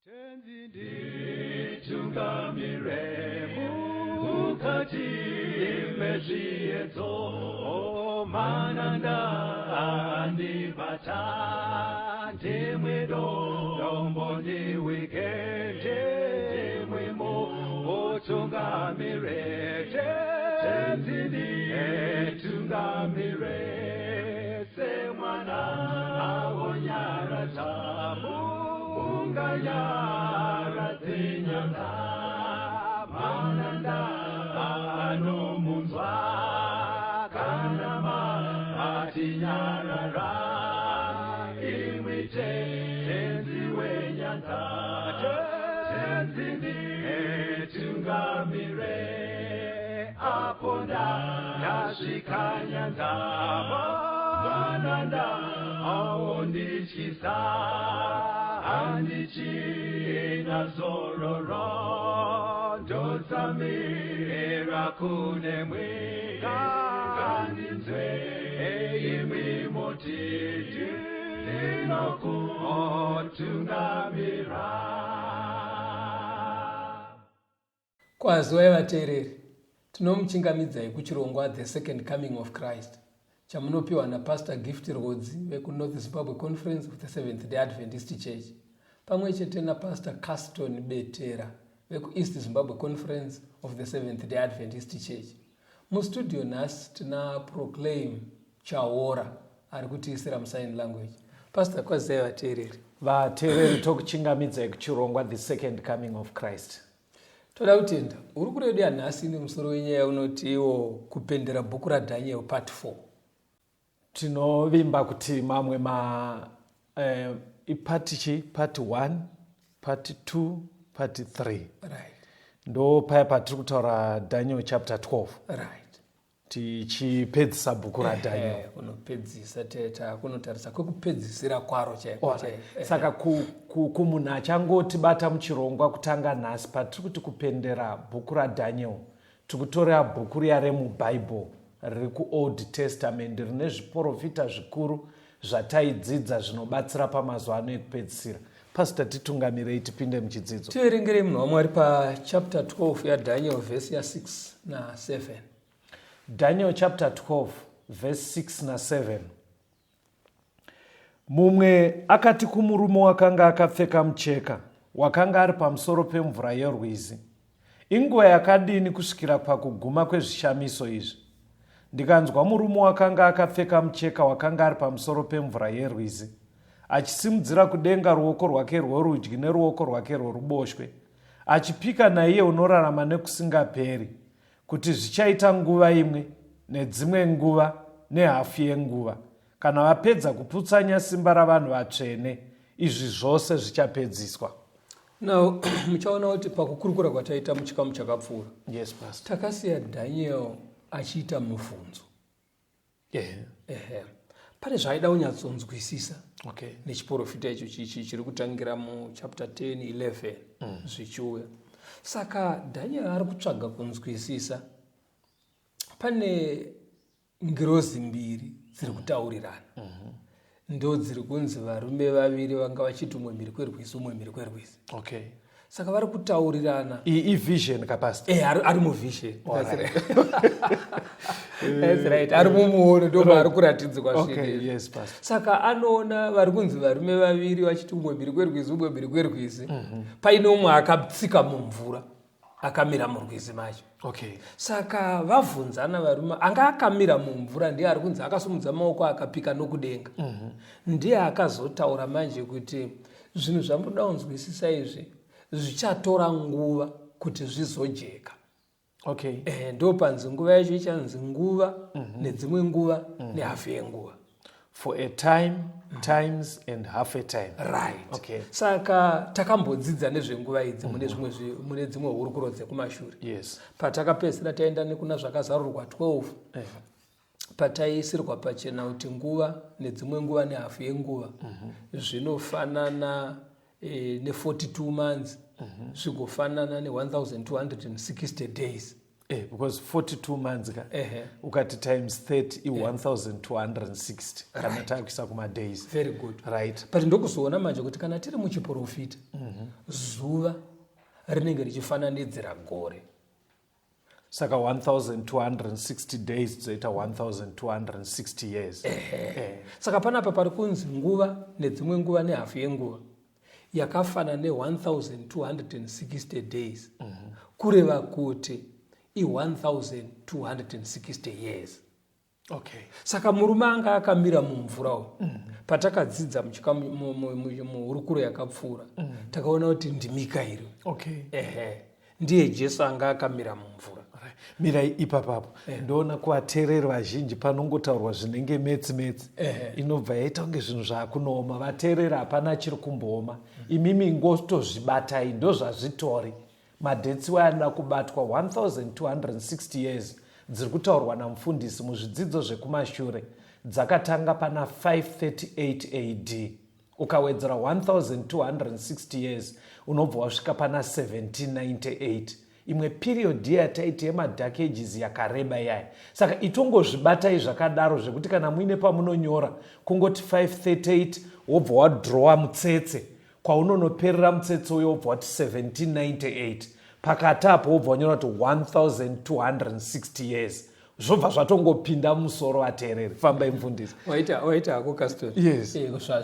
Tenzi nditungamire mukati mezviedzo, mananda andibata, ndimwe dombo ndiwike, ndimwe mutungamire. Tenzi nditungamire semwana awonyaradza munganyaradze nyanza, mananda anomunzwa kana matinyarara, imwi Tenzi wenyanza. Tenzi nditungamire apo ndasvika nyanza, mananda aondityisa, handichina zororo, ndotsamira kunemwi, ngandinzwe imwi moti ndinokutungamira. Kwaziwai vateereri, tinomuchingamidzai kuchirongwa The Second Coming of Christ chamunopiwa naPastor Gift Rwodzi vekuNorth Zimbabwe Conference of the Seventh Day Adventist Church pamwe chete naPastor Caston Betera vekuEast Zimbabwe Conference of the Seventh Day Adventist Church. Mustudio nhasi tina Proclaim Chaora ari kutiisira musign language. Pastor, kwazisai vateereri. Vateereri, tokuchingamidzai kuchirongwa The Second Coming of Christ. Toda kutenda hurukuro yedu yanhasi ine musoro wenyaya unoti iwo kupendera bhuku raDaniel part 4. Tinovimba kuti mamwe ma ipart chi part 1, part 2, part 3. Right. Ndo paya patiri kutaura Daniel chapter 12. Right. Tichipedzisa bhuku raDaniel. Kunopedzisa teta kunotarisa kwekupedzisira kwaro chaiko chaiko. Saka kumunhu achangotibata muchirongwa kutanga nhasi, patiri kuti kupendera bhuku raDaniel, tiri kutora bhuku riya remuBible riri kuOld Testament rine zviporofita zvikuru zvataidzidza zvinobatsira pamazuva ano ekupedzisira. Pastor, titungamirei tipinde muchidzidzo. Tiverengerei munhu waMwari pachapter 12 yaDaniel vhesi ya6 na7. Daniel chapter 12 verse 6 na7. Mumwe akati kumurume wakanga akapfeka mucheka, wakanga ari pamusoro pemvura yerwizi, inguva yakadini kusvikira pakuguma kwezvishamiso izvi? Ndikanzwa murume wakanga akapfeka mucheka wakanga ari pamusoro pemvura yerwizi achisimudzira kudenga ruoko rwake rworudyi neruoko rwake rworuboshwe, achipika naiye unorarama nekusingaperi, kuti zvichaita nguva imwe nedzimwe nguva nehafu yenguva, kana vapedza kuputsanya simba ravanhu vatsvene, izvi zvose zvichapedziswa. Now muchaona kuti pakukurukura kwataita muchikamu chakapfuura, Yes, Pastor, takasiya Daniel achiita mubvunzo. Ehe. Pane zvaaida kunyatsonzwisisa nechiporofita icho chiri kutangira muchapter 10 11 zvichiuya. Saka Daniel ari kutsvaga kunzwisisa. Pane ngirozi mbiri dziri kutaurirana, ndo dziri kunzi varume vaviri vanga vachiti umwe mhiri kwerwizi, umwe mhiri kwerwizi. Saka vari kutaurirana. Iyi ivision ka, Pastor? Ari muvision. That's right. Ari mumuono, ndo maari kuratidzwa zvinhu. Yes, Pastor. Saka anoona vari kunzi varume vaviri vachiti umwe mhiri kwerwizi, umwe mhiri kwerwizi. Paine umwe akatsika mumvura akamira murwizi macho. Saka vavhunzana varume, anga akamira mumvura ndiye ari kunzi akasimudza maoko akapika nokudenga. Ndiye akazotaura manje kuti zvinhu zvamunoda kunzwisisa izvi zvichatora nguva kuti zvizojeka. Ndo panzi nguva yacho ichanzi nguva nedzimwe nguva nehafu yenguva. For a time, times and half a time. Right. Saka takambodzidza nezvenguva idzi mune dzimwe hurukuro dzekumashure. Patakapedzisira taenda nekuna Zvakazarurwa 12, pataisirwa pachena kuti nguva nedzimwe nguva nehafu yenguva zvinofanana ne42 months, zvigofanana ne1260 days. Because 42 months ka, ukati times 30 i1260 kana takuisa kumadays. Very good. Right. But ndokuzoona manje kuti kana tiri muchiprofita, Zuva rinenge richifananidzira gore. Saka 1260 days dzoita 1260 years. Saka panapa pari kunzi nguva nedzimwe nguva nehafu yenguva yakafana ne1260 days, kureva kuti i1260 years. Saka murume anga akamira mumvura uyu, patakadzidza muhurukuro yakapfuura, takaona kuti ndiMikaeri. Ehe, ndiye Jesu anga akamira mumvura. Right. Mirai ipapapo. Ndoona kuvateereri vazhinji panongotaurwa zvinenge metsi metsi, inobva yaita kunge zvinhu zvaakunooma. Vateereri, hapana chiri kumbooma. Imimi ngotozvibatai, ndozvazvitori. Madates wayanoda kubatwa, 1260 years dziri kutaurwa namufundisi muzvidzidzo zvekumashure dzakatanga pana 538 AD. Ukawedzera 1260 years, unobva wasvika pana 1798, imwe period yataiti yemadark ages yakareba iyaya. Saka itongozvibatai zvakadaro, zvekuti kana muine pamunonyora, kungoti 538, wobva wadhirowa mutsetse kwaunonoperera mutsetse uyo, wobva wati 1798. Pakati apo wobva wanyora kuti 1260 years, zvobva zvatongopinda mumusoro. Vateereri, fambai mufundisi. Waita hako, Caston. Yes.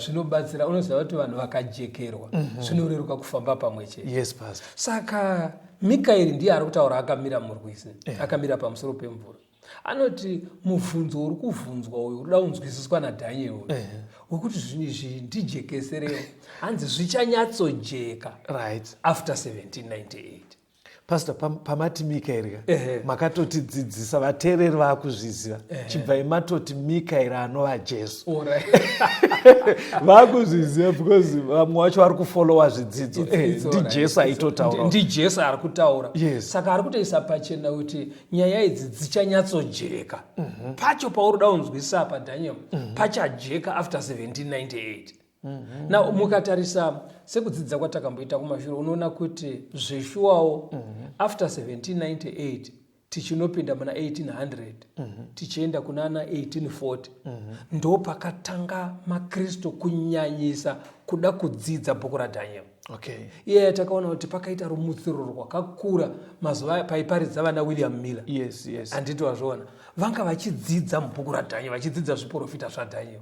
Zvinobatsira. Unoziva kuti vanhu vakajekerwa, zvinoreruka kufamba pamwe chete. Yes, pastor. Saka Mikaeri ndiye ari kutaura akamira murwizi, akamira pamusoro pemvura. Anoti mubvunzo uri kuvhunzwa uyu uri kuda kunzwisiswa naDhaniel uyu, wekuti zvinhu izvi ndijekeserewo, hanzi zvichanyatsojeka after 1798. Pastor, pamati Mikaeri ka, makatotidzidzisa, vateereri vaakuzviziva. Chibvai matoti Mikaeri anova Jesu. Vaakuzviziva because vamwe vacho vari kufolowa zvidzidzo. It's alright. NdiJesu aitotaura. NdiJesu ari kutaura. Saka ari kutoisa pachena kuti nyaya idzi dzichanyatsojeka. Pacho pauri kuda kunzwisisa apa, Daniel, pachajeka after 1798. Now mukatarisa sekudzidza kwatakamboita kumashure, unoona kuti zveshuwawo after 1798 tichinopinda muna 1800, tichienda kunana 1840, ndo pakatanga makristu kunyanyisa kuda kudzidza bhuku raDaniel. Iye takaona kuti pakaita rumutsiro rwakakura mazuva paiparidza vana William Miller. Handiti wazviona, vanga vachidzidza mubhuku raDaniel, vachidzidza zviprofita zvaDaniel.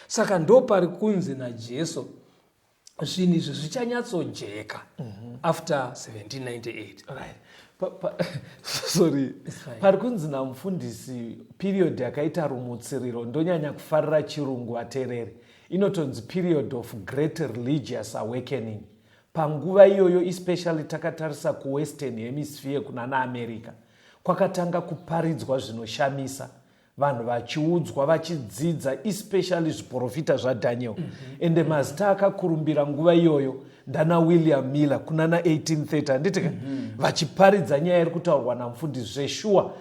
Saka ndo pari kunzi naJesu zvinhu izvi zvichanyatsojeka after 1798. Right. Sorry. It's fine. Pari kunzi namufundisi period yakaita rumutsiriro, ndonyanya kufarira chirungu, vateereri, inotonzi period of great religious awakening. Panguva iyoyo, especially takatarisa kuWestern Hemisphere, kuna naAmerica, kwakatanga kuparidzwa zvinoshamisa, vanhu vachiudzwa, vachidzidza especially zviprofita zvaDaniel. Ende mazita akakurumbira nguva iyoyo ndana William Miller kuna na 1830, handiti ka? Vachiparidza nyaya iri kutaurwa namufundisi. Zveshuwa,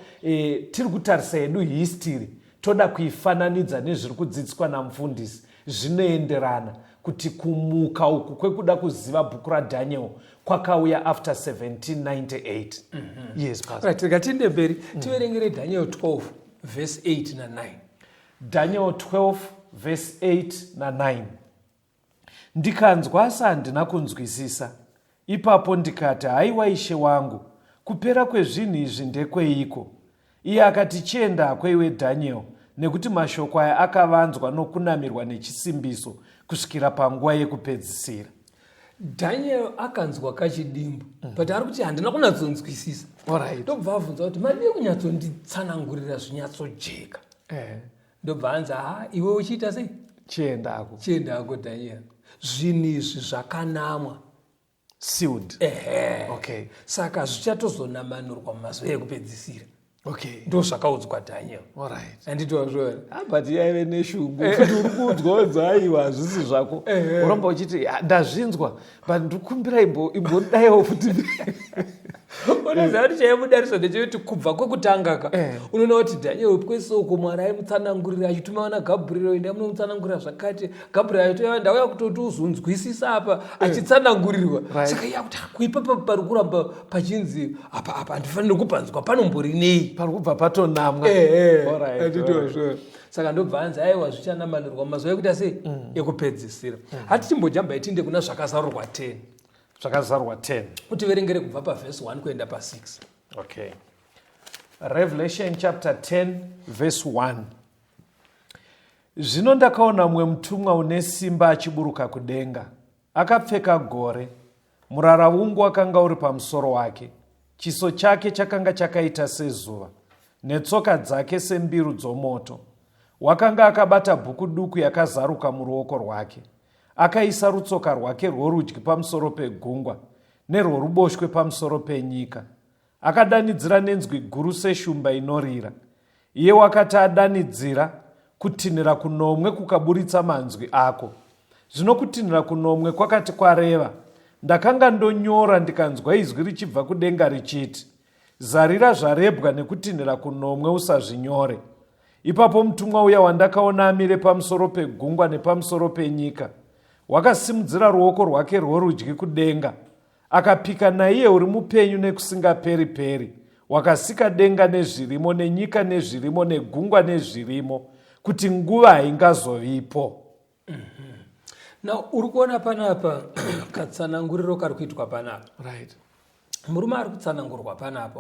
tiri kutarisa hedu history, toda kuifananidza nezviri kudzidziswa namufundisi, zvinoenderana kuti kumuka uku kwekuda kuziva bhuku raDaniel kwakauya after 1798. Yes, pastor. Right, rega tiende mberi, tiverengere Daniel 12 verse 8 na9. Daniel 12 verse 8 na9. Ndikanzwa asi handina kunzwisisa. Ipapo ndikati, "Haiwa ishe wangu, kupera kwezvinhu izvi ndekweiko?" Iye akati, "Chiendako iwe Daniel, nekuti mashoko aya akavanzwa nokunamirwa nechisimbiso kusvikira panguva yekupedzisira." Daniel akanzwa kachidimbu, but ari kuti handina kunyatsonzwisisa. Ndobva abvunza kuti madii kunyatsonditsanangurira zvinyatsojeka. Ndobva anzi, "Ha, iwe uchiita sei?" Chiendako. "Chiendako Daniel, zvinhu izvi zvakanamwa." Sealed. Ehe. Saka zvichatozonamanurwa mumazuva ekupedzisira. Ndo zvakaudzwa Daniel. Handiti wazviona? Ah, but yaive neshungu kuti uri kuudzwa kunzi aiwa, hazvisi zvako, uramba uchiti, "Ah, ndazvinzwa, but ndikumbira imbodaiwo futi." Unoziva kuti chaimudariso ndechekuti kubva kwekutanga ka, unoona kuti Daniel kwese uko Mwari aimutsanangurira, achituma vana Gabriel, "Enda munomutsanangurira zvakati." Gabriel aitoya, "Ndauya kutoti uzonzwisisa apa," achitsanangurirwa. Saka iye akuti, "Ah, kuipapa pari kuramba pachinzi apa apa handifaniri kupanzwa, panombori nei?" Pari kubva patonamwa. Handiti wazviona? Saka ndobva anzi, "Aiwa, zvichanamanurwa mumazuva ekuita sei? Ekupedzisira." Hati timbojamba tiinde kuna Zvakazarurwa 10. Zvakazarurwa 10. Utiverengere kubva pavhesi 1 kuenda pa6. Okay. Revelation chapter 10 verse 1. Zvino ndakaona mumwe mutumwa une simba achiburuka kudenga, akapfeka gore, muraravungu wakanga uri pamusoro wake, chiso chake chakanga chakaita sezuva, netsoka dzake sembiru dzomoto. Wakanga akabata bhuku duku yakazaruka muruoko rwake. Akaisa rutsoka rwake rworudyi pamusoro pegungwa, nerworuboshwe pamusoro penyika. Akadanidzira nenzwi guru seshumba inorira. Iye wakati adanidzira, kutinhira kunomwe kukaburitsa manzwi ako. Zvino kutinhira kunomwe kwakati kwareva, ndakanga ndonyora ndikanzwa izwi richibva kudenga richiti, Zarira zvarebwa nekutinhira kunomwe usazvinyore. Ipapo mutumwa uya wandakaona amire pamusoro pegungwa nepamusoro penyika, wakasimudzira ruoko rwake rworudyi kudenga, akapika naiye uri mupenyu nekusingaperi peri, wakasika denga nezvirimo nenyika nezvirimo negungwa nezvirimo, kuti nguva haingazovipo. Now uri kuona panapa katsananguriro kari kuitwa panapa. Right. Murume ari kutsanangurwa panapa.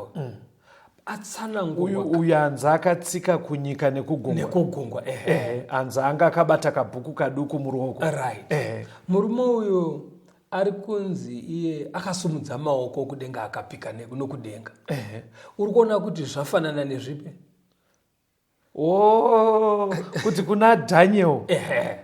Atsanangurwa. Uyu anzi akatsika kunyika nekugungwa. Nekugungwa, ehe. Ehe, anzi anga akabata kabhuku kaduku muruoko. Right. Ehe. Murume uyu ari kunzi iye akasumudza maoko kudenga akapika nokudenga. Ehe. Uri kuona kuti zvafanana nezvipi? Oh, kuti kuna Daniel. Ehe.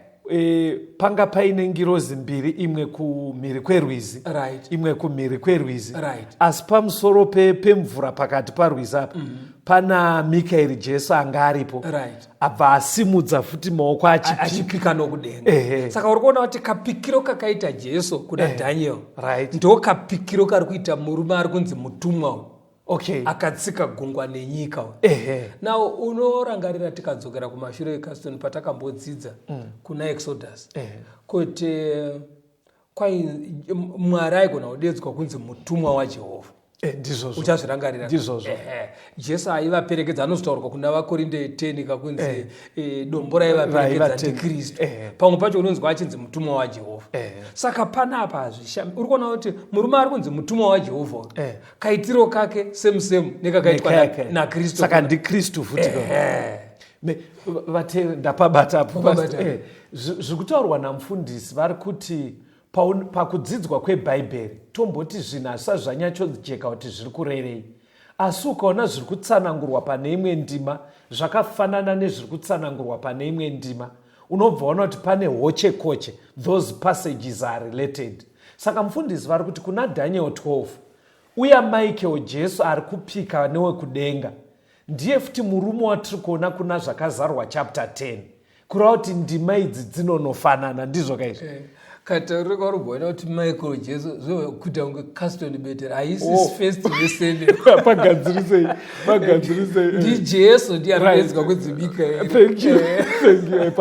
Panga paine ngirozi mbiri, imwe kumhiri kwerwizi, Right. imwe kumhiri kwerwizi. Right. Asi pamusoro pemvura pakati parwizi apa pana Mikaeri Jesu anga aripo. Right. Abva asimudza futi maoko achipika. Achipika nokudenga. Ehe. Saka uri kuona kuti kapikiro kakaita Jesu kuna Daniel. Right. Ndo kapikiro kari kuita murume ari kunzi mutumwa uyu. Okay. Akatsika gungwa nenyika uyu. Ehe. Now unorangarira tikadzokera kumashure eCaston patakambodzidza kuna Exodus. Ehe. Kuti Mwari aigona kudedzwa kunzi mutumwa waJehovha. Ndizvozvo. Uchazvirangarira. Ndizvozvo. Ehe. Jesu aivaperekedza, anozotaurwa kuna vaKorinde 10 kakunzi dombo raivaperekedza Raiva ten. ndiKristu. Pamwe pacho unonzwa achinzi mutumwa waJehovha. Saka panapa hazvishami. Uri kuona kuti murume ari kunzi mutumwa waJehovha uyu. Kaitiro kake semu semu nekakaitwa Nekake. naKristu. Saka ndiKristu futi. Vate ndapabata apo. Wapabata. Zviri kutaurwa namufundisi vari kuti pakudzidzwa kweBhaibheri tomboti zvinhu hazvisati zvanyatsojeka kuti zviri kurevei. Asi ukaona zviri kutsanangurwa pane imwe ndima zvakafanana nezviri kutsanangurwa pane imwe ndima, unobva waona kuti pane hoche koche, those passages are related. Saka mufundisi vari kuti kuna Daniel 12, uya Michael Jesu ari kupika newekudenga ndiye futi murume watiri kuona kuna Zvakazarurwa chapter 10. Kureva kuti ndima idzi dzinonofanana, ndizvo kaizvi? Katauriro kauri kuona kuti Michael Jesu zvokuita kunge Caston Better haisi Oh. first nesurname. Pagadzirisei, pagadzirisei. Ndi Jesu ndiye Right. anodedzwa kunzi Mikaeri. Thank you. Thank you.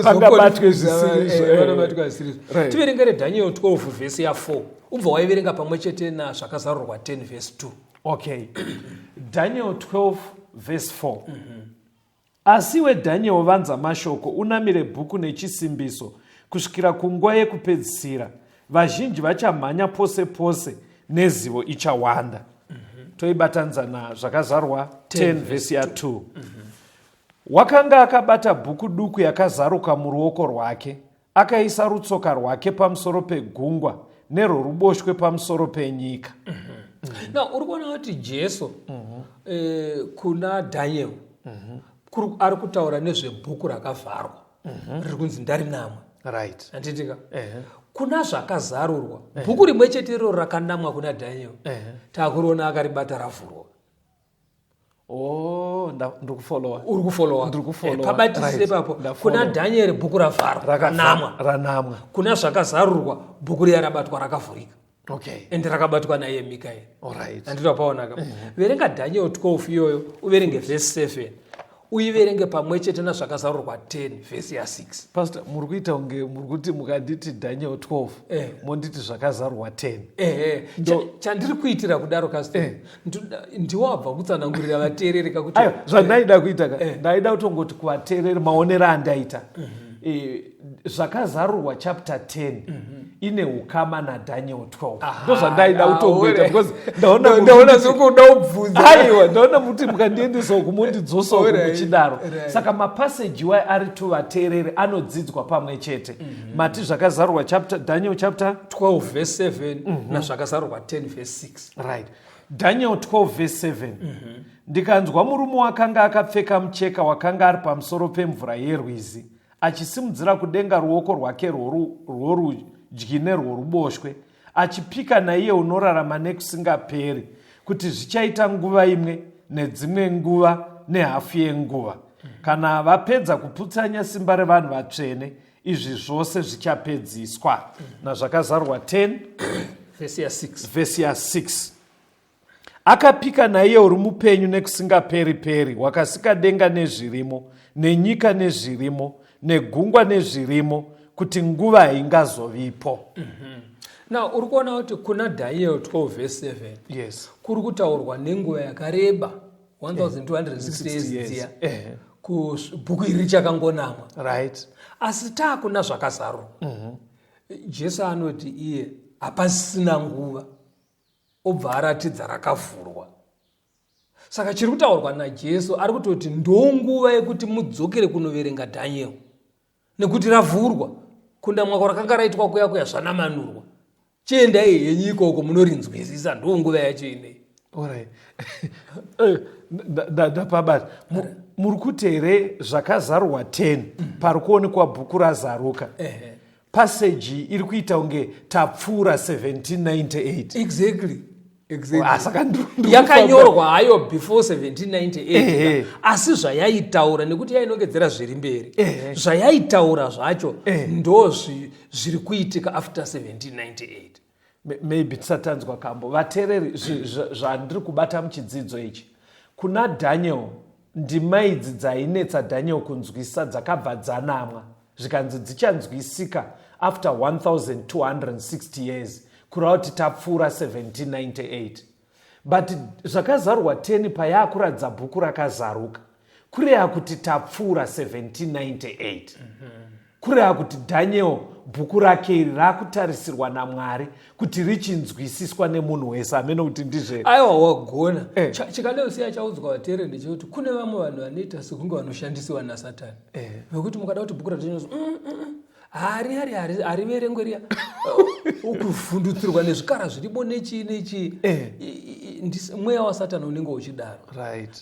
Pangabatwe zvisiri izvo. Panobatwa zvisiri izvo. Right. Tiverengere Daniel 12 vhesi ya 4. Ubva waiverenga pamwe chete na Zvakazarurwa 10 vhesi 2. Okay. Daniel 12 vhesi 4. Asi iwe Daniel vanza mashoko, unamire bhuku nechisimbiso kusvikira kunguva yekupedzisira. Vazhinji vachamhanya pose pose nezivo ichawanda. Toibatanidza na Zvakazarurwa 10 vhesi ya 2. Wakanga akabata bhuku duku yakazaruka muruoko rwake, akaisa rutsoka rwake pamusoro pegungwa nerworuboshwe pamusoro penyika. Now uri kuona kuti Jesu kuna Daniel ari kutaura nezvebhuku rakavharwa riri kunzi ndarinamwa. Right. Handitika? Kuna Zvakazarurwa bhuku rimwe chete iroro rakanamwa kuna Daniel. Takuriona akaribata ravhurwa. Oh, ndiri kufollowa. Uri kufollowa. Ndiri kufollowa. Pabatisire Right. papo. Ndafollowa. Kuna Daniel bhuku ravharwa, rakanamwa. Ranamwa. Kuna Zvakazarurwa bhuku riya rabatwa rakavhurika. Okay. Ende rakabatwa naye Mikaeri. All right. Handiti wapaona ka? Verenga Daniel 12 iyoyo, uverenge verse 7. Uiverenge pamwe chete naZvakazarurwa 10 verse ya 6. Pastor, muri kuita kunge muri kuti mukanditi Daniel 12, monditi Zvakazarurwa 10. Chandiri kuitira kudaro, Pastor, ndiwo wabva kutsanangurira vateereri kakuti Ayo, zvandaida kuita ka, ndaida kutongoti kuvateereri maonero andaita. Zvakazarurwa chapter 10 ine ukama naDaniel 12. Ndozvandaida kutongoita because ndaona ndaona sekuda kubvunza. Aiwa, ndaona kuti mukandiendesa uku mondidzosa uku muchidaro. Saka mapaseji iwai ari tuvateereri anodzidzwa pamwe chete. Mati zvakazarurwa chapter, Daniel chapter 12 verse 7 nazvakazarurwa 10 verse 6. Right. Daniel 12 verse 7. Ndikanzwa murume wakanga akapfeka mucheka wakanga ari pamusoro pemvura yerwizi achisimudzira kudenga ruoko rwake rworudyi nerworuboshwe, achipika naiye unorarama nekusingaperi kuti zvichaita nguva imwe nedzimwe nguva nehafu yenguva. Kana vapedza kuputsanya simba revanhu vatsvene, izvi zvose zvichapedziswa. Nazvakazarurwa 10 vhesi ya 6. Vhesi ya 6. Akapika naiye uri mupenyu nekusingaperi-peri, wakasika denga nezvirimo, nenyika nezvirimo, negungwa nezvirimo, kuti nguva haingazovipo. Now uri kuona kuti kuna Daniel 12 verse 7 kuri kutaurwa nenguva yakareba, 1260 years dziya, bhuku iri richakangonamwa. Asi taakuna zvakazarurwa, Jesu anoti iye hapasisina nguva, obva aratidza rakavhurwa. Saka chiri kutaurwa naJesu, ari kutoti ndonguva yekuti mudzokere kunoverenga Daniel, nekuti ravhurwa. Kundamwako rakanga raitwa kuya kuya zvanamanurwa, chiendai henyu ikoko munorinzwisisa, ndonguva yacho inei. Alright. Ndapabata. Muri kuti here zvakazarurwa 10 pari kuonekwa bhuku razaruka? Paseji iri kuita kunge tapfuura 1798. Exactly. Ah, saka ndiri Yakanyorwa hayo before 1798, asi zvayaitaura, nekuti yainongedzera zviri mberi, zvayaitaura zvacho ndo zviri kuitika after 1798. Maybe tisatanzwa kambo. Vateereri, zvandiri kubata muchidzidzo ichi kuna Daniel, ndima idzi dzainetsa Daniel kunzwisisa dzakabva dzanamwa, zvikanzi dzichanzwisika after 1260 years, kureva kuti tapfuura 1798. But zvakazarurwa 10 payaakuratidza bhuku rakazaruka, kureva kuti tapfuura 1798, kureva kuti Daniel bhuku rake iri raakutarisirwa naMwari kuti richinzwisiswa nemunhu wese. Hamene kuti ndizve. Aiwa, wagona. Chikadeusiya chaudzwa vateereri ndechekuti kune vamwe vanhu vanoita sekunge vanoshandisiwa naSatani, vekuti mukada kuti bhuku raDaniel, hari hari hari hariverengwe riya, kuvhundutsirwa nezvikara zvirimo nechii nechii. Mweya waSatani unenge uchidaro.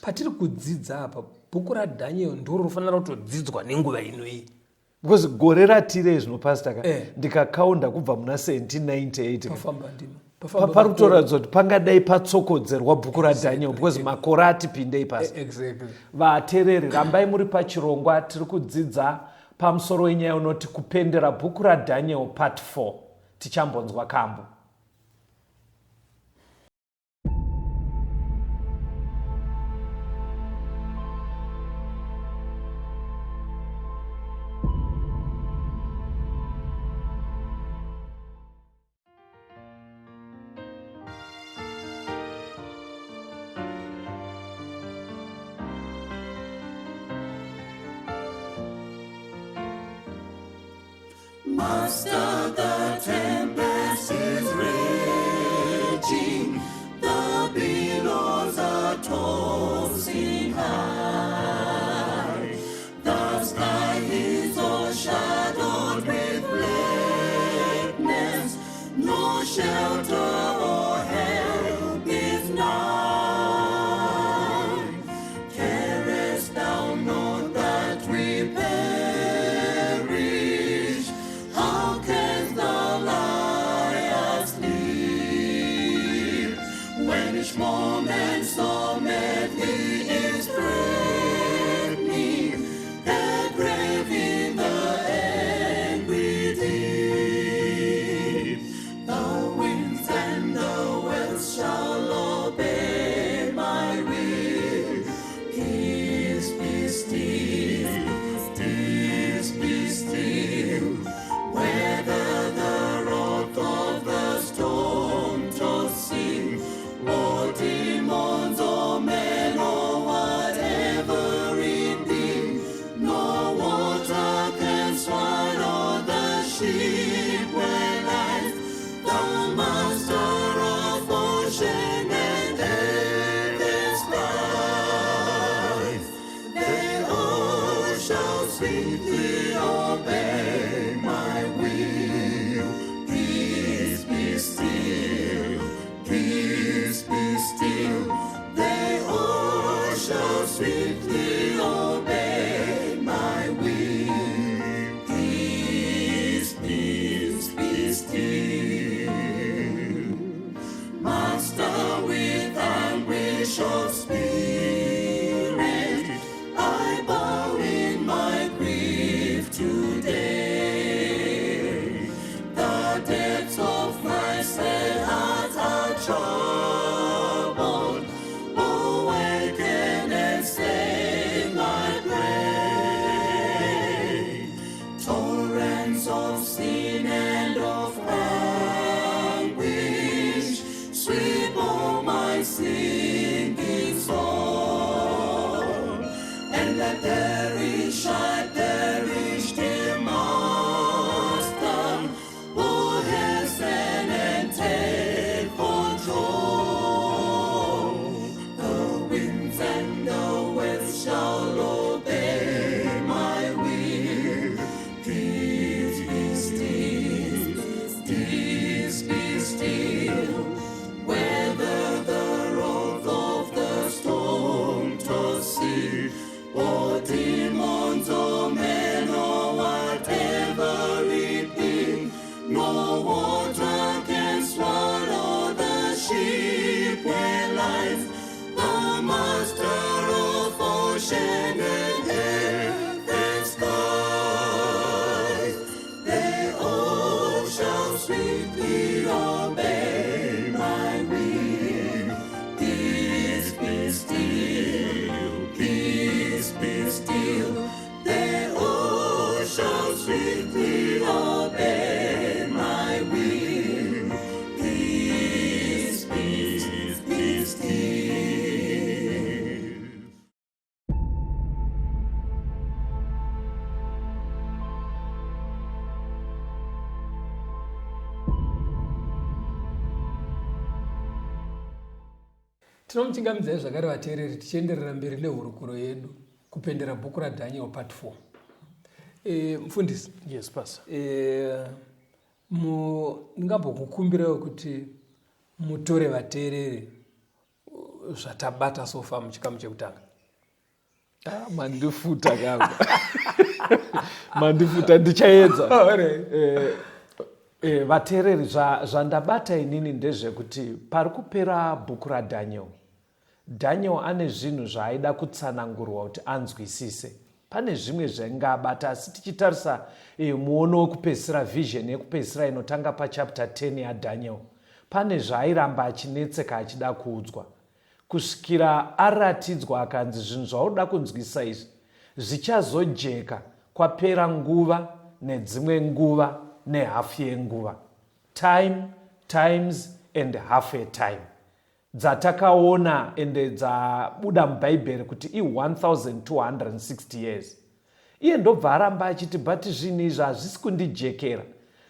Patiri kudzidza apa, bhuku raDaniel ndoro rofanira kutodzidzwa nenguva inoii. Because gore ratire zvino, Pastor ka, ndikakaunda kubva muna 1798 ka, Pafamba ndima. Pari kutoratidza kuti pangadai patsokodzerwa bhuku raDaniel, because makore atipindei pasi. Vateereri, rambai muri pachirongwa. Tiri kudzidza pamusoro wenyaya unoti kupendera bhuku raDaniel part 4. Tichambonzwa kambo. Master, the tempest is raging, the billows are tossing high. The sky is o'ershadowed with blackness, no shelter or help is nigh. Carest thou not that we perish? How canst thou lie asleep? When each moment so madly is threatening a grave in the angry deep. The winds and the waves shall obey my will. Peace be still, peace be still. Whether the wrath of the storm tossing, or demons or men or sweetly obey my will. Peace be still, peace be still. They all shall sweetly obey my will. Peace, peace be still. Master, with anguish of spirit, I bow in my grief today. The depths of my sad heart are troubled. Awaken and save my prey. Torrents of sin and of anguish sweep o'er my sinking soul, and I perish, I perish, dear Master, oh hasten and take control. The winds and the waves shall obey my will. Peace be still, peace be still. Whether the wrath of the storm-tossed sea, or demons or men or whatever it be, no water can swallow the ship where lies the master of ocean and earth and skies. They all shall sweetly obey my will. Peace be still, peace be still. They all shall sweetly obey my will. Peace, peace, be still. Tinomuchingamidzai zvakare vateereri, tichienderera mberi nehurukuro yedu kupendera bhuku raDaniel part 4. Mufundisi. Yes, pastor. Ndingambokukumbirawo kuti mutore vateereri zvatabata so far muchikamu chekutanga. Ah, mandifuta kamba, mandifuta, ndichaedza. Vateereri, zvandabata inini ndezvekuti pari kupera bhuku raDaniel, Daniel ane zvinhu zvaaida kutsanangurwa kuti anzwisise. Pane zvimwe zvainge abata, asi tichitarisa muono wekupedzisira, vision yekupedzisira inotanga pachapter 10 yaDaniel, pane zvaairamba achinetseka achida kuudzwa kusvikira aratidzwa, akanzi zvinhu zvaunoda kunzwisisa izvi zvichazojeka kwapera nguva nedzimwe nguva nehafu yenguva, time, times and half a time, dzatakaona ende dzabuda mubhaibheri kuti i1260 years. Iye ndobva aramba achiti, "But zvinhu izvi hazvisi kundijekera."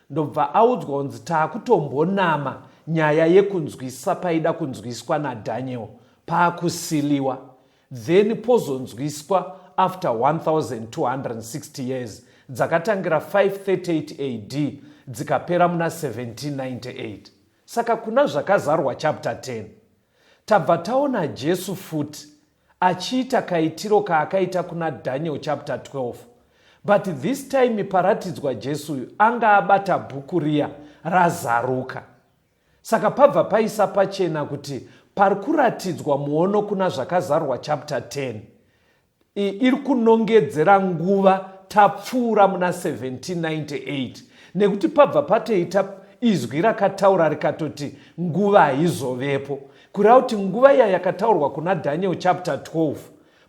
Ndobva audzwa kunzi taakutombonama nyaya yekunzwisisa paida kunzwiswa naDaniel paakusiliwa, then pozonzwiswa after 1260 years, dzakatangira 538 AD dzikapera muna 1798. Saka kuna Zvakazarwa chapter 10 tabva taona Jesu futi achiita kaitiro kaakaita kuna Daniel chapter 12, but this time paratidzwa Jesu uyu anga abata bhuku riya razaruka. Saka pabva paisa pachena kuti pari kuratidzwa muono kuna Zvakazarwa chapter 10 iri kunongedzera nguva tapfuura muna 1798, nekuti pabva patoita izwi rakataura rikatoti nguva haizovepo, kureva kuti nguva iya yakataurwa kuna Daniel chapter 12,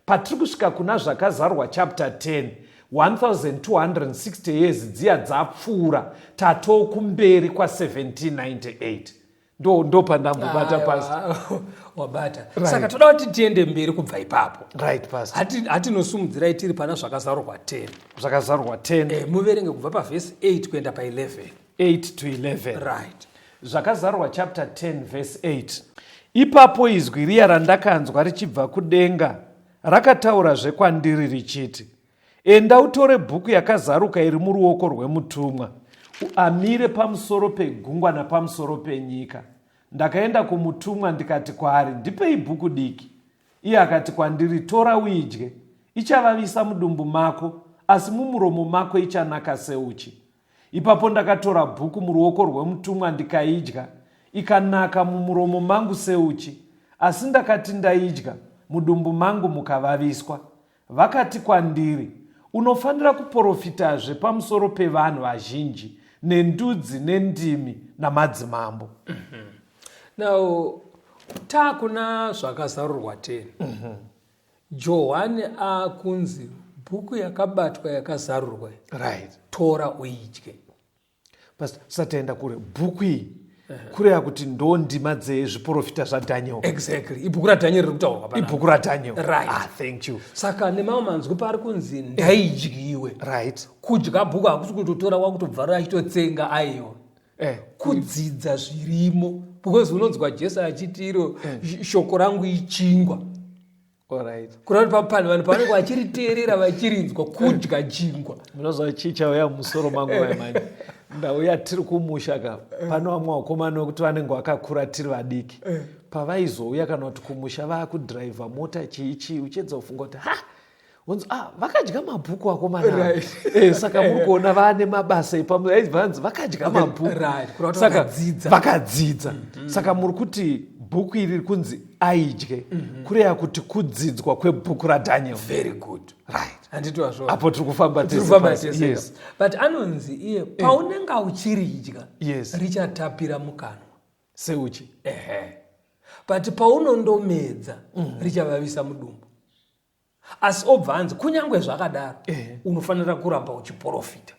patiri kusvika kuna Zvakazarwa chapter 10, 1260 years dziya dzapfuura, tatoo kumberi kwa1798. Ndo pandambobata, pastor. Wabata. Saka toda kuti tiende mberi kubva ipapo. Right, pastor. Hatinosumudzirai tiri pana Zvakazarurwa 10. Zvakazarurwa 10. Muverenge kubva pavhesi 8 kuenda pa11. 8 to 11. Right. Zvakazarurwa chapter 10 verse 8: "Ipapo izwi riya randakanzwa richibva kudenga rakataurazve kwandiri richiti, Enda utore bhuku yakazaruka iri muruoko rwemutumwa, amire pamusoro pegungwa napamusoro penyika. Ndakaenda kumutumwa ndikati kwaari, Ndipei bhuku diki. Iye akati kwandiri, Tora uidye, ichavavisa mudumbu mako, asi mumuromo mako ichanaka seuchi. Ipapo ndakatora bhuku muruoko rwemutumwa ndikaidya, ikanaka mumuromo mangu seuchi, asi ndakati ndaidya, mudumbu mangu mukavaviswa. Vakati kwandiri, Unofanira kuporofitazve pamusoro pevanhu vazhinji, nendudzi, nendimi, namadzimambo. Now, taakuna Zvakazarurwa 10. Johani aakunzi bhuku yakabatwa yakazarurwa Tora uidye. Pastor, tisati kure bhuku iyi kureva kuti ndo ndima dzezviporofita zvaDaniel. Exactly, ibhuku raDaniel riri kutaurwa panapa. Ibhuku raDaniel. Right. Ah, thank you. Saka nemamwe manzwi paari kunzi ndaidyiwe. Kudya bhuku hakusi kutotora kwakutobvarura achitotsenga, aiwa. Kudzidza zvirimo, because unonzwa Jesu achiti iro shoko rangu ichingwa. Kureva kuti papani vanhu pavanenge vachiriteerera vachirinzwa, kudya chingwa. Munoziva chii chauya mumusoro mangu mai manje? Ndauya tiri kumusha ka, pane vamwe vakomana vekuti vanenge vakakura tiri vadiki, pavaizouya kana kuti kumusha vaakudhiraivha mota chii chii, uchiedza kufunga kuti ha, unzi ah, vakadya mabhuku vakomana. Saka muri kuona vaane mabasa ipavanzi vakadya mabhuku. Kureva kuti Saka vakadzidza. Vakadzidza. Saka muri kuti bhuku iri riri kunzi aidye, kureva kuti kudzidzwa kwebhuku raDaniel. Very good. Handiti wazvo? Apo tiri kufamba Tiri tese kufamba pasi. tese. But anonzi iye paunenge uchiridya, richatapira mukanwa seuchi. Ehe, but paunondomedza, richavavisa mudumbu. Asi obva anzi kunyange zvakadaro, unofanira kuramba uchiprofita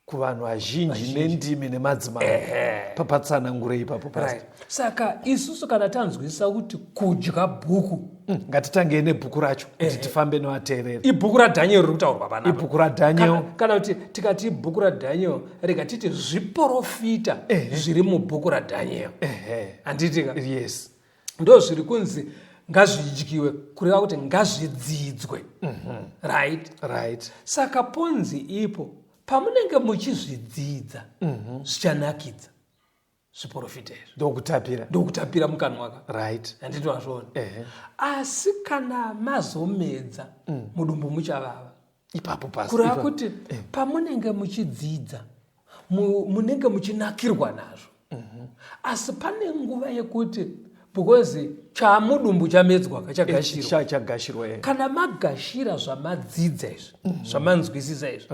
kuvanhu vazhinji nendimi nemadzimambo. Papatsanangure ipapo, Pastor. Right. Saka isusu kana tanzwisisa kuti kudya bhuku, Ngatitangei nebhuku racho kuti tifambe nevateereri. Ibhuku raDaniel riri kutaurwa panapa. Ibhuku raDaniel. Kana kuti tikati ibhuku raDaniel, rega titi zviprofita zviri mubhuku raDaniel. Handitika? Yes. Ndo zviri kunzi ngazvidyiwe, kureva kuti ngazvidzidzwe. Right? Right. Saka ponzi ipo pamunenge muchizvidzidza, zvichanakidza zviprofita izvi. Ndokutapira. Ndokutapira mukanwa ka. Handiti wazviona? Asi kana mazomedza, mudumbu muchavava. Ipapo pasi. Kureva kuti pamunenge muchidzidza, munenge muchinakirwa nazvo, asi pane nguva yekuti, because chamudumbu chamedzwa kachagashirwa. Chagashirwa. Kana magashira zvamadzidza izvi, zvamanzwisisa izvi,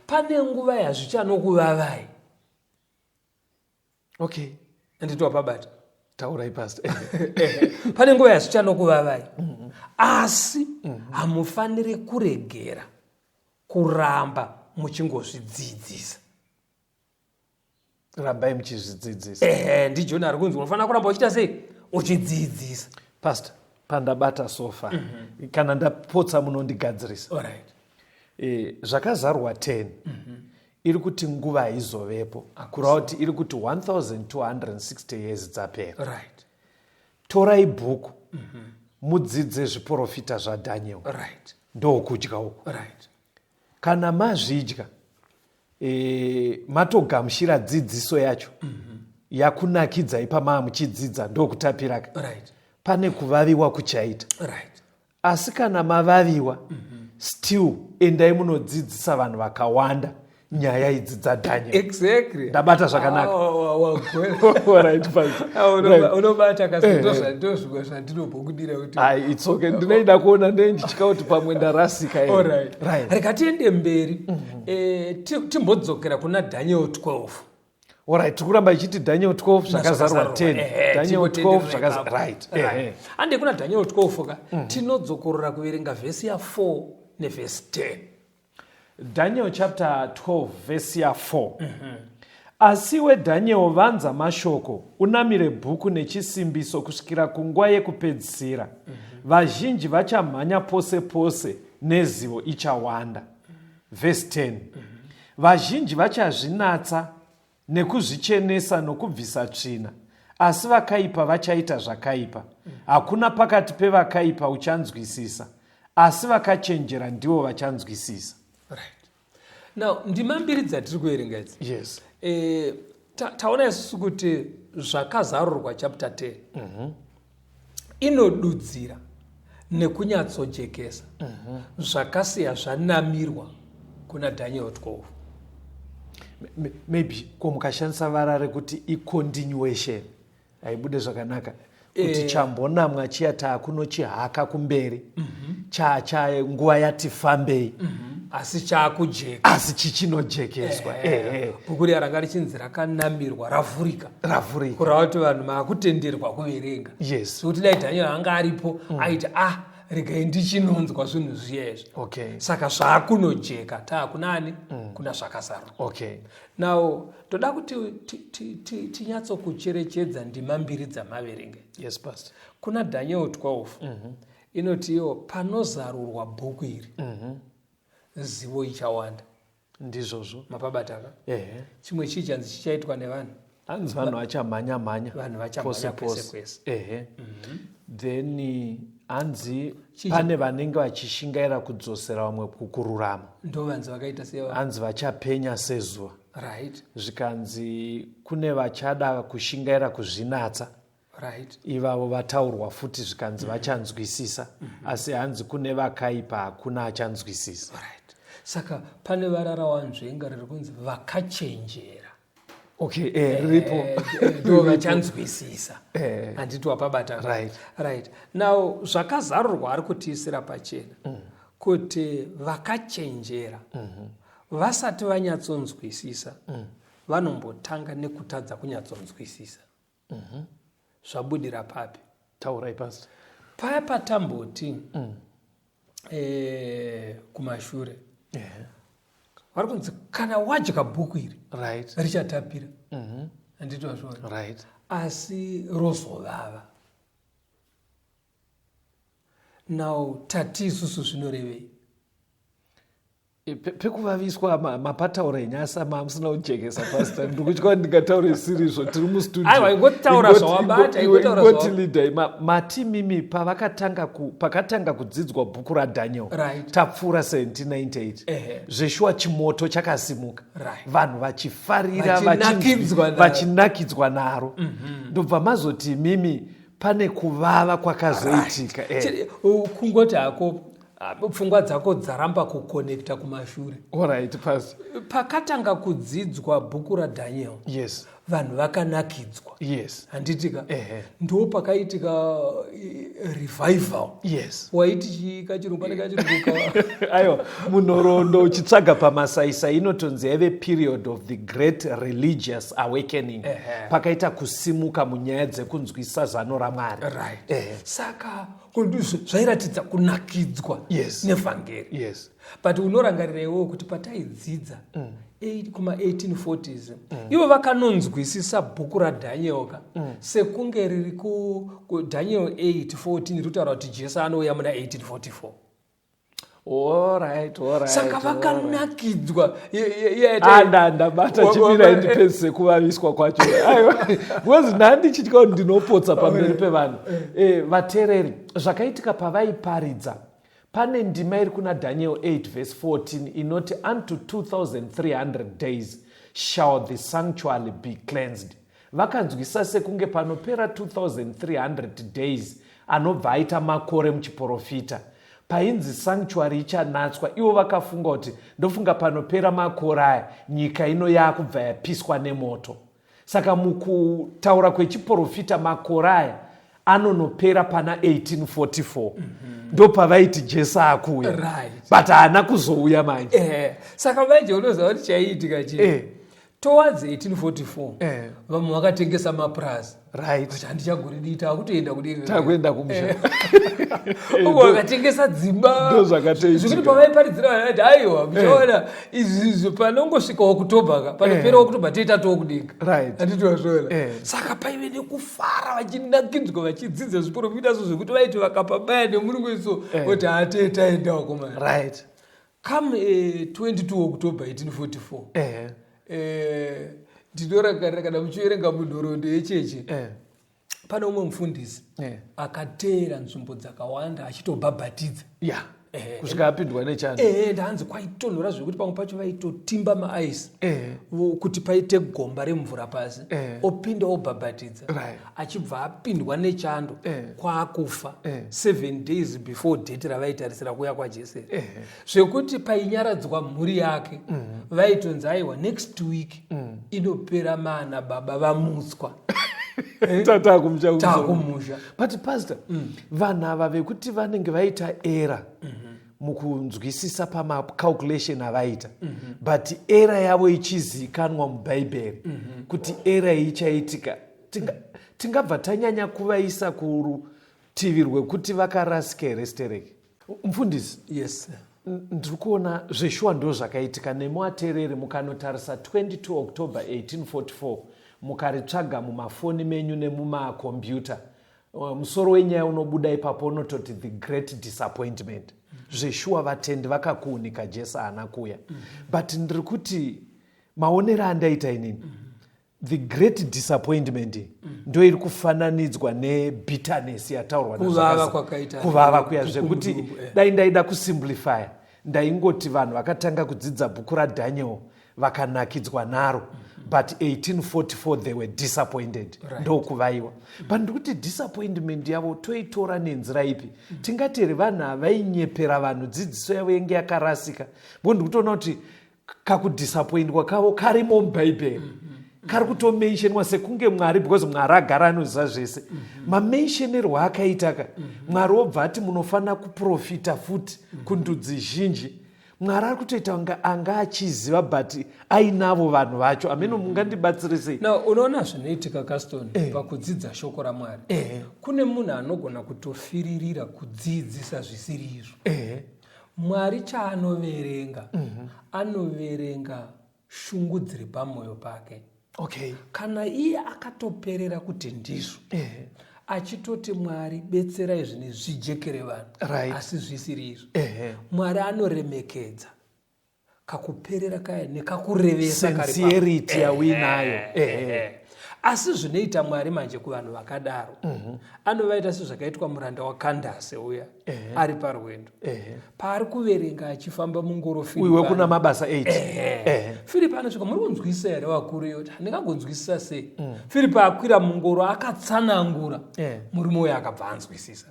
pane nguva yazvichanokuvavai. Handiti wapabata? Taurai, Pastor. Pane nguva yazvichanokuvavai, asi hamufaniri kuregera kuramba muchingozvidzidzisa. Rambai muchizvidzidzisa. Ehe, ndiJohn ari kunzi unofanira kuramba uchiita sei? Uchidzidzisa. Pastor, pandabata sofa, kana ndapotsa munondigadzirisa. Zvakazarwa 10 iri kuti nguva haizovepo, kureva kuti iri kuti 1260 years dzapera. Torai bhuku mudzidze zviprofita zvaDaniel. Ndokudya uku. Kana mazvidya, matogamushira dzidziso yacho, yakunakidzai pamaa muchidzidza, ndokutapiraka. Pane kuvaviwa kuchaita. Asi kana mavaviwa, still endai munodzidzisa vanhu vakawanda nyaya idzi dzaDaniel. Ndabata zvakanaka? Ah, wagona. Right, Pastor. Ah, unobata kasi. Ndozvimwe zvandinombokudira kuti Ai, it's okay. Ndinoida kuona, ndendichika kuti pamwe ndarasika here. Alright. Rega tiende mberi. Timbodzokera kuna Daniel 12. Alright, tiri kuramba ichiti Daniel 12, Zvakazarwa 10. Daniel 12 Timbotenderera zvakazarwa. ipapo. Right. Hande kuna Daniel 12 ka, tinodzokorora kuverenga vhesi ya4 nevhesi 10. Daniel chapter 12 vhesi ya4. Asi iwe Daniel, vanza mashoko, unamire bhuku nechisimbiso kusvikira kunguva yekupedzisira. Vazhinji vachamhanya pose pose, nezivo ichawanda. Vhesi 10. Vazhinji vachazvinatsa nekuzvichenesa nokubvisa tsvina, asi vakaipa vachaita zvakaipa. Hakuna pakati pevakaipa uchanzwisisa, asi vakachenjera ndivo vachanzwisisa. Right, now ndima mbiri dzatiri kuverenga idzi. Taona isusu kuti Zvakazarurwa chapter 10 inodudzira nekunyatsojekesa zvakasiya zvanamirwa kuna Daniel 12. Maybe ko mukashandisa vara rekuti icontinuation, haibude zvakanaka kuti chambonamwa chiya taakunochihaka kumberi, cha nguva yati fambei. Asi chaakujeka. Asi chichinojekeswa, ehe. Bhuku riya ranga richinzi rakanamirwa ravhurika. Ravhurika. Kureva kuti vanhu maakutenderwa kuverenga. Sokuti dai Daniel anga aripo, aiti, "Ah, regai ndichinonzwa zvinhu zviya izvi." Saka zvaakunojeka taakunani? Kuna Zvakazarurwa. Now toda kuti tinyatsokucherechedza ndima mbiri dzamaverenga. Yes, pastor. Kuna Daniel 12 inoti iyo panozarurwa bhuku iri, zivo ichawanda. Ndizvozvo. Mapabataka? Ehe. Chimwe chii chanzi chichaitwa nevanhu? Hanzi vanhu vachamhanya mhanya. Vanhu vachamhanya pose kwese pose. kwese. Ehe, then hanzi pane vanenge vachishingaira kudzosera vamwe kukururama. Ndo vanzi vakaita seva? Hanzi vachapenya sezuva. Zvikanzi kune vachada kushingaira kuzvinatsa. Ivavo vataurwa futi, zvikanzi vachanzwisisa, asi hanzi kune vakaipa hakuna achanzwisisa. Right, saka pane vara rawanzvenga riri kunzi vakachenjera. Okay, riripo. Ndo vachanzwisisa. Handiti wapabata? Right. Right, now Zvakazarurwa ari kutiisira pachena kuti vakachenjera vasati vanyatsonzwisisa, vanombotanga nekutadza kunyatsonzwisisa. Zvabudira papi? Taurai, pastor. Paya patamboti kumashure vari kunzi kana wadya bhuku iri, richatapira, handiti wazviona? Right. Asi rozovava. Now tati isusu zvinorevei? Pekuvaviswa mapataura enyasa mamusina kujekesa, pastor. Ndiri kutya kuti ndingataura isirizvo tiri mustudio. Aiwa, ingotaura zvawabata, ingotaura Ingoti leader, mati mimi pavakatanga pakatanga kudzidzwa bhuku raDaniel, tapfuura 1798, zveshuwa chimoto chakasimuka. Vanhu vachifarira, Vachinakidzwa naro. Vachinakidzwa naro. Ndobva mazoti mimi pane kuvava kwakazoitika. Kungoti hako, pfungwa dzako dzaramba kuconnecta kumashure. Alright, pastor. Pakatanga kudzidzwa bhuku raDaniel, vanhu vakanakidzwa. Handitika? Ehe. Ndo pakaitika revival. Waiti chii kachirungu? Pane kachirungu ka Aiwa, munhoroondo uchitsvaga pamasaisai inotonzi yaive period of the great religious awakening. Pakaita kusimuka munyaya dzekunzwisa zano raMwari. Saka zvairatidza kunakidzwa nevhangeri. But unorangarira iwewo kuti pataidzidza kuma-1840s, ivo vakanonzwisisa bhuku raDaniel ka sekunge riri kuDaniel 8:14 riri kutaura kuti Jesu anouya muna 1844. Saka vakanakidzwa. Ah, ndabata. Chimira ndipedzise kuvaviswa kwacho. Aiwa, because ndandichitya kuti ndinopotsa pamberi pevanhu. Vateereri, zvakaitika pavaiparidza, pane ndima iri kuna Daniel 8 verse 14 inoti, "Unto 2300 days shall the sanctuary be cleansed." Vakanzwisa sekunge panopera 2300 days, anobva aita makore muchiprofita, painzi sanctuary ichanatswa. Ivo vakafunga kuti ndofunga panopera makore aya nyika ino yaakubva yapiswa nemoto. Saka mukutaura kwechiprofita, makore aya anonopera pana 1844, ndo pavaiti Jesu akuuya. But haana kuzouya manje. Saka manje unoziva kuti chaiitika chii? Towards 1844, vamwe vakatengesa mapurazi. Kuti handichagoridii, taakutoenda kudiri. Takuenda kumusha. Umwe vakatengesa dzimba. Ndo zvakatoitika. Zvekuti pavaiparidzira vanhu vaiti, "Aiwa, muchaona izvizvi panongosvika October ka, panopera October toita tokudenga." Handiti wazviona? Saka paive nekufara, vachinakidzwa, vachidzidza zviprofita so zvekuti vaiti vakapabaya nemurungu so kuti hatee taenda wakomana. Come 22 October 1844, ndinorangarira kana muchiverenga munhoroondo yechechi, pane umwe mufundisi akateera nzvimbo dzakawanda achitobhabhatidza. Kusvika apindwa nechando. Ehe, ndanzi kwaitonhora zvekuti pamwe pacho vaitotimba maaisi kuti paite gomba remvura pasi, opinda obhabhatidza, achibva apindwa nechando kwaakufa 7 days before date ravaitarisira kuuya kwaJesu. Zvekuti painyaradzwa mhuri yake, vaitonzi aiwa, next week inopera maana baba vamutswa. Takumusha. Takumusha. But pastor, vanhu ava vekuti vanenge vaita error mukunzwisisa pamacalculation avaita, but error yavo ichizikanwa mubhaibheri kuti error iyi ichaitika, tingabva tanyanya kuvaisa kurutivi rwekuti vakarasika here stereki, mufundisi? Yes. Ndiri kuona zveshuwa ndo zvakaitika nemuateereri. Mukanotarisa 22 October 1844, mukaritsvaga mumafoni menyu nemumakombiyuta, musoro wenyaya unobuda ipapo unototi "The Great Disappointment". Zveshuwa vatendi vakakuunika, Jesu haana kuuya. But ndiri kuti maonero andaita inini, the great disappointment ndo iri kufananidzwa nebitterness yataurwa. Kuvava kwakaita Kuvava kuya zvekuti kukumburuku, dai ndaida kusimplifya, ndaingoti vanhu vakatanga kudzidza bhuku raDaniel vakanakidzwa naro, but 1844 they were disappointed. Ndokuvaiwa. But ndikuti disappointment yavo toitora nenzira ipi? Tingati here vanhu havainyepera vanhu, dzidziso yavo yenge yakarasika? Bo ndikutoona kuti kakudisappointwa kavo karimo mubhaibheri, kari kutomentionwa sekunge Mwari, because Mwari agara anoziva zvese. Mamentionerwo akaita ka, Mwari wobva ati munofanira kuprofita futi kundudzi zhinji. Mwari ari kutoita kunge anga achiziva, but ainavo vanhu vacho ameno. Mungandibatsire sei? Now unoona zvinoitika, Caston, pakudzidza shoko raMwari, kune munhu anogona kutofiririra kudzidzisa zvisiri izvo. Mwari chaanoverenga, anoverenga shungu dziri pamwoyo pake. Kana iye akatoperera kuti ndizvo, achitoti Mwari betserai zvine zvijekere vanhu, asi zvisiri izvo, Mwari anoremekedza kakuperera kaya nekakurevesa kari. Sincerity yauinayo. Asi zvinoita Mwari manje kuvanhu vakadaro, anovaita sezvakaitwa muranda waKandase uya ari parwendo, paari kuverenga achifamba mungoro. Uyu Filipi wekuna Mabasa 8. Filipi anosvika, "Muri kunzwisisa here vakuru?" Yoti, "Handingagonzwisisa sei?" Filipi akwira mungoro akatsanangura. Murume uyo akabva anzwisisa.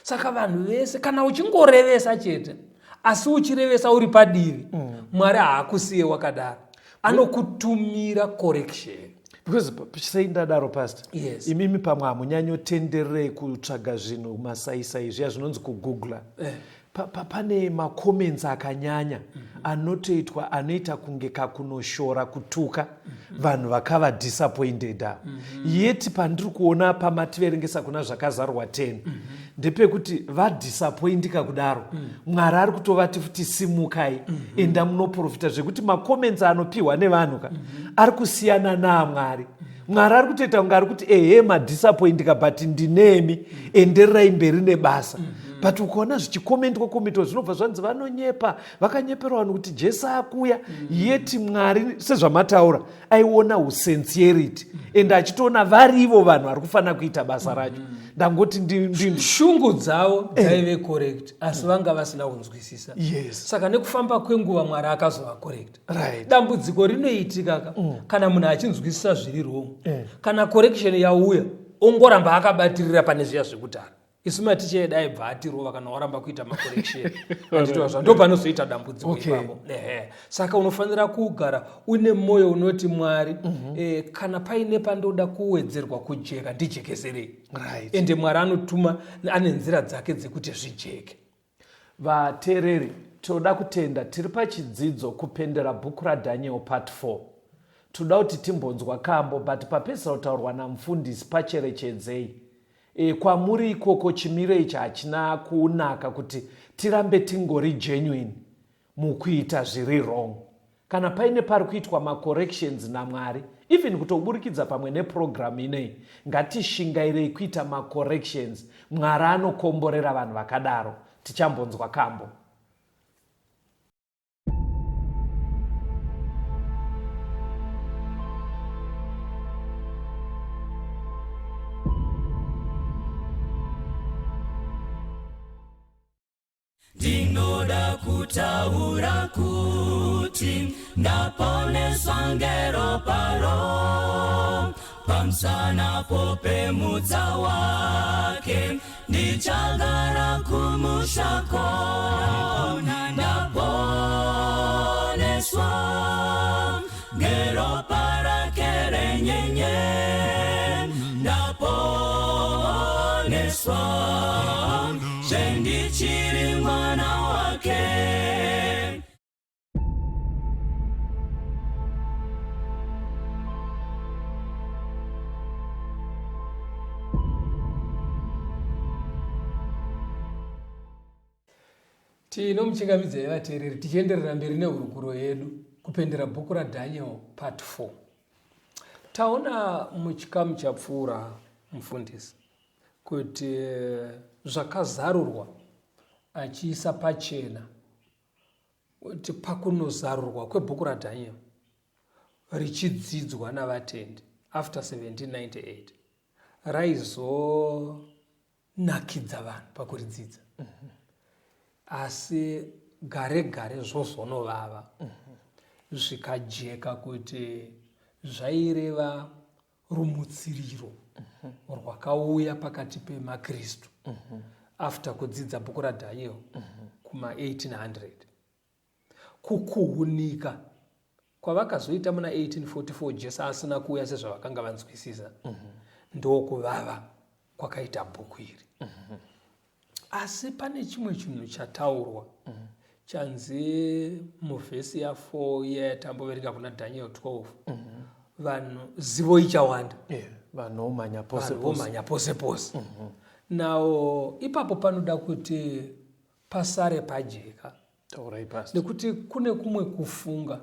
Saka vanhu vese, kana uchingorevesa chete, asi uchirevesa uri padivi, Mwari haakusiye wakadaro, anokutumira correction. Because sei ndadaro, pastor? Yes. Imimi pamwe hamunyanyotendererei kutsvaga zvinhu masaisai zviya zvinonzi kugoogla. Pane macomments akanyanya anotoitwa, anoita kunge kakunoshora, kutuka vanhu vakava disappointed ava. Yet pandiri kuona pamativerengesa kuna Zvakazarwa 10, ndepekuti vadisappointika kudaro, Mwari ari kutovati futi, "Simukai, enda munoprofita." Zvekuti macomments anopiwa nevanhu ka ari kusiyana naamwari. Mwari ari kutoita kunge ari kuti, "Ehe, madisappointika, but ndinemi, endererai mberi nebasa." But ukaona zvichicommentwa commentwa, zvinobva zvanzi vanonyepa, vakanyepera vanhu kuti Jesu akuya. Yet Mwari, sezvamataura, aiona usincerity and achitoona varivo vanhu vari kufanira kuita basa racho. Ndangoti Shungu dzavo dzaive correct, asi vanga vasina kunzwisisa. Saka nekufamba kwenguva Mwari akazovacorrect. Dambudziko rinoitika ka kana munhu achinzwisisa zviri wrong, kana correction yauya, ongoramba akabatirira pane zviya zvekudhara. Isu maticha edu aibva atirova kana waramba kuita macorrection, anditozva ndo panozoita dambudziko ipapo. Ehe. Saka unofanira kugara une mwoyo unoti, "Mwari, kana paine pandoda kuwedzerwa kujeka, ndijekeserei." Ende Mwari anotuma, ane nzira dzake dzekuti zvijeke. Vateereri, toda kutenda. Tiri pachidzidzo kupendera bhuku raDaniel part 4. Toda kuti timbonzwa kambo, but papedzisa kutaurwa namufundisi, pacherechedzei. Kwamuri ikoko, chimiro ichi hachina kunaka kuti tirambe tingori genuine mukuita zviri wrong. Kana paine pari kuitwa macorrections naMwari, even kutoburikidza pamwe neprogramu inei, ngatishingairei kuita macorrections. Mwari anokomborera vanhu vakadaro. Tichambonzwa kambo. Ndinoda kutaura kuti ndaponeswa ngeropa ro pamusana popemutsa wake ndichagara kumusha kona ndaponeswa ngeropa rake renyenye ndaponeswa zvendichiri mwana wake. Tinomuchingamidzai vateereri tichienderera mberi nehurukuro yedu kupendera bhuku raDaniel part 4. Taona muchikamu chapfuura mufundisi kuti zvakazarurwa achiisa pachena kuti pakunozarurwa kwebhuku raDaniel richidzidzwa navatendi after 1798 raizo nakidza vanhu pakuridzidza mm -hmm. Asi gare gare zvozonovava mm -hmm. Zvikajeka kuti zvaireva rumutsiriro mm -hmm. rwakauya pakati pemaKristu mm -hmm. after kudzidza bhuku raDaniel mm -hmm. kuma 1800 Kukuhunika kwavakazoita muna 1844 Jesu asina kuuya sezvavakanga vanzwisisa mm -hmm. ndokuvava kwakaita bhuku iri mm -hmm. Asi pane chimwe chinhu chataurwa mm -hmm. chanzi muvhesi ya4 iya yatamboverenga kuna Daniel 12 mm -hmm. vanhu zivo ichawanda yeah, vanhu vomhanya pose vomhanya pose pose mm -hmm. Nawo ipapo panoda kuti pasare pajeka. Taurai pastor. Nekuti kune kumwe kufunga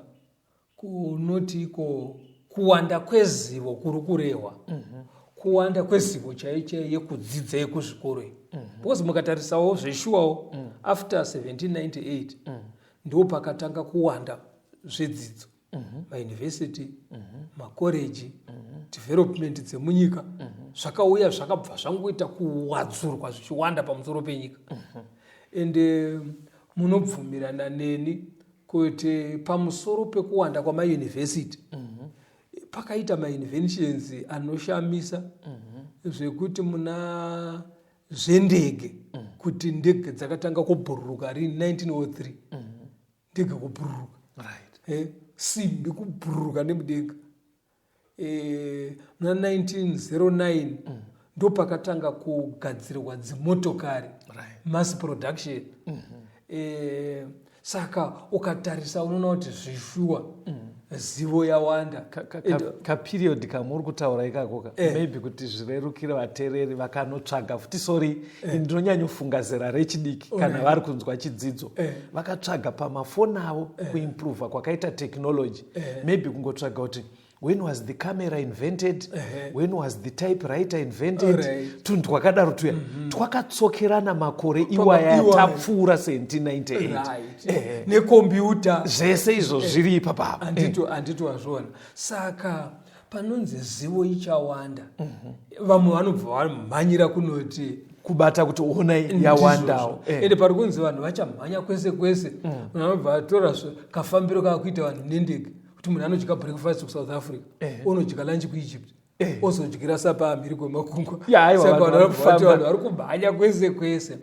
kunoti iko kuwanda kwezivo kuri kurehwa mm -hmm. Kuwanda kwezivo chaiyo chaiyo yekudzidza yekuzvikoro iyi mm -hmm. Because mukatarisawo zveshuwawo mm -hmm. after 1798 mm -hmm. ndo pakatanga kuwanda zvedzidzo mm -hmm. Mauniversity mm -hmm. makoreji mm -hmm. development dzemunyika mm -hmm. zvakauya zvakabva zvangoita kuwadzurwa zvichiwanda pamusoro penyika mm -hmm. Ende munobvumirana neni kuti pamusoro pekuwanda kwamauniversity mm -hmm. pakaita mainventions anoshamisa mm -hmm. zvekuti muna zvendege mm -hmm. kuti ndege dzakatanga kubhururuka rini 1903 mm -hmm. ndege kubhururuka right. Simbi kubhururuka nemudenga muna 1909 mm. ndopakatanga kugadzirwa dzimotokari right. mass production mm -hmm. Saka ukatarisa unoona kuti zvishuwa mm. zivo yawanda kaperiod ka, ka kamuri kutaura ikako ka eh. maybe kuti zvirerukire vateereri vakanotsvaga futi sorry eh. ndinonyanyofunga zera rechidiki kana right. vari kunzwa chidzidzo eh. vakatsvaga pamafoni avo eh. kuimprova kwakaita technology eh. maybe kungotsvaga kuti when was the camera invented uh -huh. when was the typewriter invented right. Tunhu twakadaro tuya mm -hmm. twakatsokerana makore iwaya tapfuura 1798 right. Nekombiyuta zvese izvo zviri ipapapa handiti wazviona. Saka panonzi zivo ichawanda mm -hmm. vamwe vanobva vamhanyira kunoti kubata kuti ona yawandawo. Ende pari kunzi vanhu vachamhanya kwese kwese munhu anobva atora kafambiro kakuita vanhu nendege kuti munhu anodya breakfast kuSouth Africa onodya lunch kuEgypt ozodyira sapa mhiri kwemakungwa. Saka vanhu vari kumhanya kwese kwese.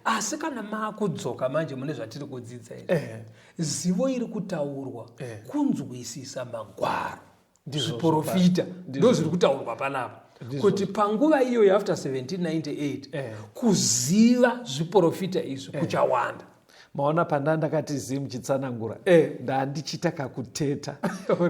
Asi kana maakudzoka manje mune zvatiri kudzidza izvi, zivo iri kutaurwa kunzwisisa magwaro zviprofita ndo zviri kutaurwa panapa kuti panguva iyoyo after 1798 kuziva zviprofita izvi kuchawanda. Maona panda ndakati zii muchitsanangura ndandichiita kakuteta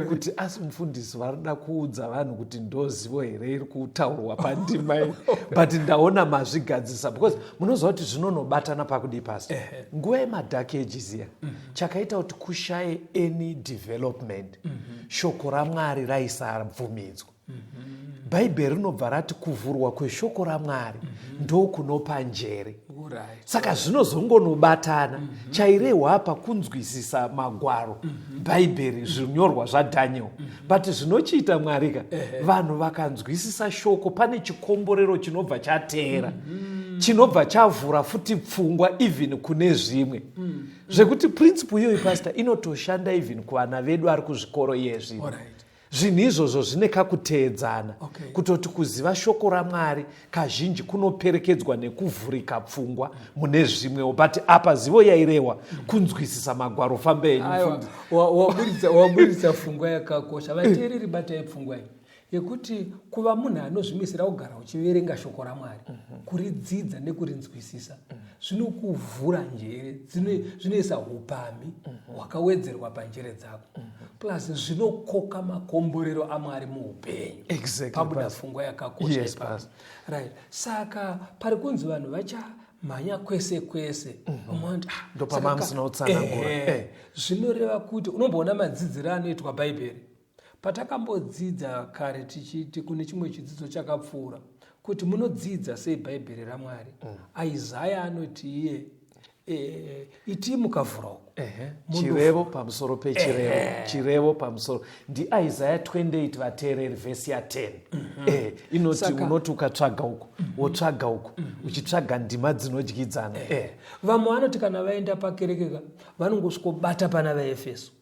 kuti asi mufundisi varida kuudza vanhu kuti ndozivo here iri kutaurwa pandima iyi but ndaona mazvigadzisa because munoziva kuti zvinonobatana pakudii pasi nguva yemadark ages iya mm -hmm. chakaita kuti kushaye any development mm -hmm. shoko raMwari raisabvumidzwa mm -hmm. Bhaibheri rinobva rati kuvhurwa kweshoko raMwari mm -hmm. ndokunopa njere right. Saka zvinozongonobatana mm -hmm. chairehwa apa kunzwisisa magwaro mm -hmm. Bhaibheri zvinyorwa zvaDaniel mm -hmm. but zvinochiita Mwari ka vanhu vakanzwisisa shoko pane chikomborero chinobva chateera mm -hmm. Chinobva chavhura futi pfungwa even kune zvimwe, zvekuti principle iyoyi, pastor, inotoshanda even kuvana vedu ari kuzvikoro iye zvino. Zvinhu izvozvo zvine kakuteedzana, kutoti kuziva shoko raMwari kazhinji kunoperekedzwa nekuvhurika pfungwa mune zvimwewo. But apa zivo yairehwa kunzwisisa magwaro. Fambe yenyu, mufundisi. Waburitsa pfungwa yakakosha. Vateereri, batai pfungwa iyi yekuti kuva munhu anozvimisira kugara uchiverenga shoko raMwari, kuridzidza nekurinzwisisa, zvinokuvhura njere, zvinoisa upamhi hwakawedzerwa panjere dzako, plus zvinokoka makomborero aMwari muupenyu. Pabuda pfungwa yakakosha ipapo. Right, saka pari kunzi vanhu vachamhanya kwese kwese. Vamwe vanoti, "Ah, Ndopama musina kutsanangura. Zvinoreva kuti unomboona madzidziro anoitwa Bhaibheri patakambodzidza kare, tichiti kune chimwe chidzidzo chakapfuura kuti munodzidza sei Bhaibheri raMwari. Isaya anoti iye itii mukavhura uku. Chirevo pamusoro pechirevo, chirevo pamusoro, ndiIsaya 28, vateereri, vhesi ya10. Inoti unoti ukatsvaga uku, wotsvaga uku, uchitsvaga ndima dzinodyidzana. Vamwe vanoti kana vaenda pakerekeka vanongosvikobata pana vaEfeso,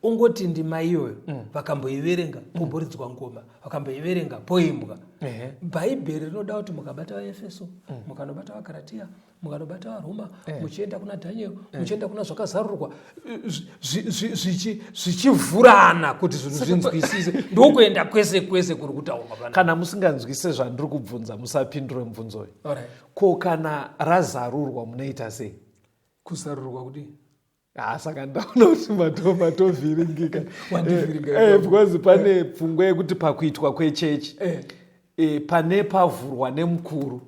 ongoti ndima iyoyo vakamboiverenga, pomboridzwa ngoma, vakamboiverenga, poimbwa. Bhaibheri rinoda kuti mukabata vaEfeso, mukanobata vaGaratiya, mukanobata vaRoma, muchienda kuna Dhaniel, muchienda kuna Zvakazarurwa, zvichivhurana kuti zvinhu zvinzwisise. Ndokuenda kwese kwese kuri kutaurwa pana. Kana musinganzwise zvandiri kubvunza, musapindure mubvunzo uyu. Ko kana razarurwa munoita sei? Kuzarurwa kudii? Ha, saka ndaona kuti matovhiringika. Wandivhiringa. Because pane pfungwa yekuti pakuitwa kwechechi pane pavhurwa nemukuru,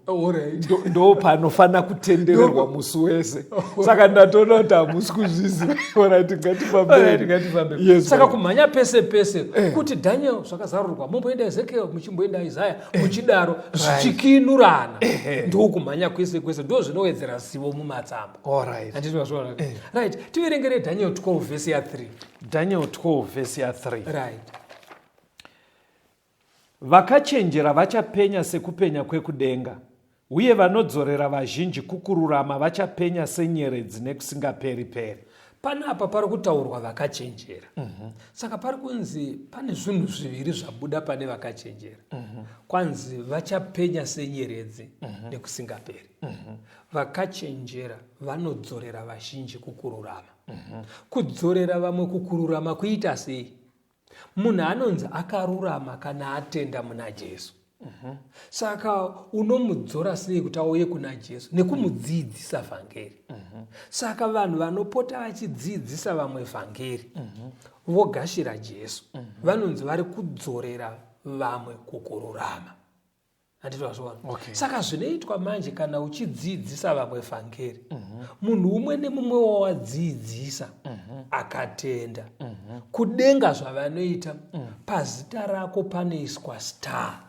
ndo panofanira kutendererwa musi wese. Saka ndatoona kuti hamusi kuzviziva. Alright, ngatifambei. Ngatifambe. Yes, Saka ma'am. Kumhanya pese pese kuti Daniel, Zvakazarurwa, momboenda Ezekiel, muchimboenda Isaya, muchidaro zvichikinurana, ndokumhanya kwese kwese, ndo zvinowedzera zivo mumatsamba. Handiti mazviona? Right, tiverengere Daniel 12 vhesi ya3. Daniel 12 vhesi ya3. Right. Vakachenjera vachapenya sekupenya kwekudenga, uye vanodzorera vazhinji kukururama vachapenya senyeredzi nekusingaperi-peri. Panapa pari kutaurwa vakachenjera. Saka pari kunzi pane zvinhu zviviri zvabuda pane vakachenjera. Kwanzi vachapenya senyeredzi nekusingaperi. Vakachenjera vanodzorera vazhinji kukururama. Kudzorera vamwe kukururama kuita sei? Munhu anonzi akarurama kana atenda muna Jesu. Saka unomudzora sei kuti auye kuna Jesu? Nekumudzidzisa vhangeri. Saka vanhu vanopota vachidzidzisa vamwe vhangeri, vogashira Jesu, vanonzi vari kudzorera vamwe kukururama. Handiti wazviona? Okay. Saka zvinoitwa manje, kana uchidzidzisa vamwe vhangeri, munhu umwe nemumwe wawadzidzisa akatenda, kudenga zvavanoita, pazita rako panoiswa star,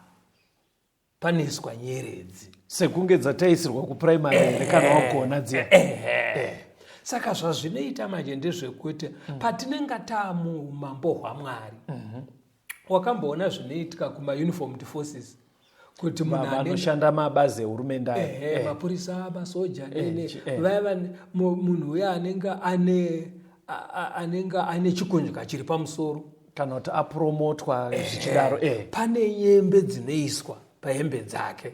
panoiswa nyeredzi. Sekunge dzataisirwa kupuraimary here kana wagona dziya? Ehe. Saka zvazvinoita manje ndezvekuti patinenge taamuumambo hwaMwari, wakamboona zvinoitika kumauniformed forces kuti munhu anenge vanoshanda mabazi ehurumende ayo? Ehe, mapurisa, masoja, nene vaya munhu uya anenge ane chikundya chiri pamusoro, kana kuti apromotwa zvichidaro. Pane nyembe dzinoiswa pahembe dzake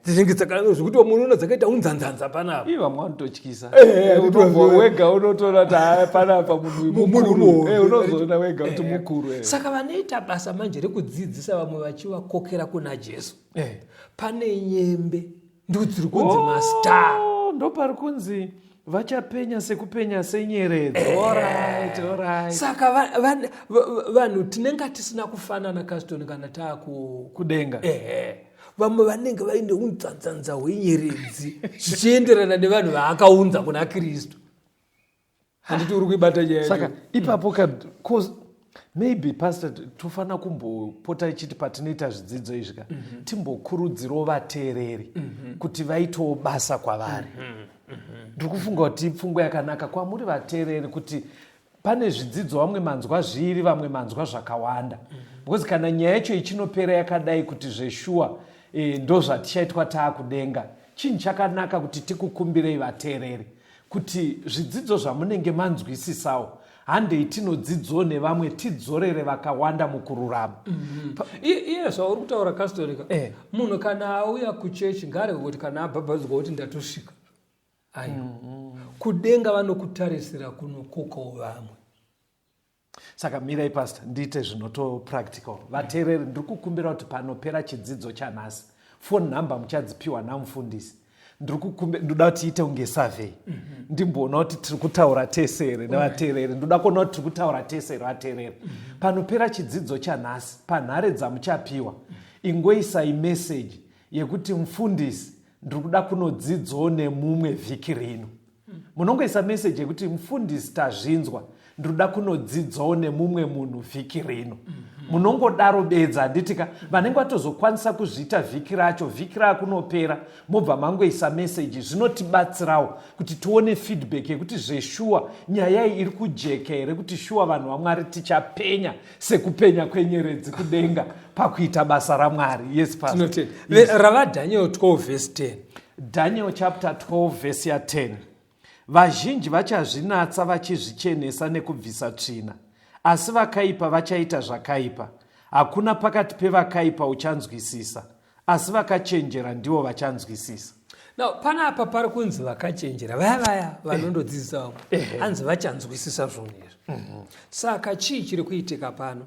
dzinenge zvekuti munoona dzakaita unzanzanza panapa. Ii, vamwe vanototyisa. Unobva wega unotoona kuti haya, panapa munhu uyu Munhu mukuru. muhombe. Unozoona wega kuti mukuru. Saka vanoita basa manje rekudzidzisa vamwe vachivakokera kuna Jesu, pane nyembe ndo dziri kunzi mastar. Oh, ndopari kunzi vachapenya sekupenya senyeredzi. Alright. Saka vanhu tinenge tisina kufanana, Caston, kana taaku kudenga. Ehe, vamwe vanenge vaine unzanzanza hwenyeredzi zvichienderana nevanhu vaakaunza kuna Kristu. Handiti uri kuibata nyaya Saka yacho? ipapo ka, 'cause maybe, pastor, tofanira kumbopota ichiti patinoita zvidzidzo izvi ka, timbokurudzirawo vateereri kuti vaitewo basa kwavari. Ndiri kufunga kuti ipfungwa yakanaka kwamuri vateereri kuti pane zvidzidzo, vamwe manzwa zviri, vamwe manzwa zvakawanda, because kana nyaya yacho ichinopera yakadai kuti zveshuwa ndo zvatichaitwa taakudenga. Chinhu chakanaka kuti tikukumbirei vateereri kuti zvidzidzo zvamunenge manzwisisawo handei tinodzidzawo nevamwe tidzorere vakawanda mukururama. Iye zvauri kutaura Kastorika, munhu kana auya kuchechi ngaarege kuti kana abhabhadzwa kuti ndatosvika. Aiwa. Kudenga vanokutarisira kunokokawo vamwe. Saka mirai pastor, ndiite zvinoto practical. Vateereri, ndiri kukumbira kuti panopera chidzidzo chanhasi, phone number muchadzipiwa namufundisi. Ndiri kukumbira, ndoda kuti iite kunge survey. Ndimboona kuti tiri kutaura tese here nevateereri. Ndoda kuona kuti tiri kutaura tese here vateereri. Panopera chidzidzo chanhasi, panhare dzamuchapiwa, ingoisai message yekuti mufundisi ndiri kuda kunodzidzawo nemumwe vhiki rino. Munongoisa message yekuti mufundisi tazvinzwa, ndinoda kunodzidzawo nemumwe munhu vhiki rino. Munongodaro bedza, handitika? Vanenge vatozokwanisa kuzviita vhiki racho, vhiki raakunopera, mobva mangoisa message. Zvinotibatsirawo kuti tione feedback yekuti zveshuwa nyaya iyi iri kujeka here, kuti shuwa vanhu vaMwari tichapenya sekupenya kwenyeredzi kudenga pakuita basa raMwari. Yes, Pastor. Tinotenda. Yes. Rava Daniel 12 verse 10. Daniel chapter 12 verse ya 10. Vazhinji vachazvinatsa vachizvichenesa nekubvisa tsvina, asi vakaipa vachaita zvakaipa. Hakuna pakati pevakaipa uchanzwisisa, asi vakachenjera ndivo vachanzwisisa. Now, panapa pari kunzi vakachenjera vaya vaya vanondodzidzisa vamwe, hanzi vachanzwisisa zvinhu izvi. Saka chii chiri kuitika pano?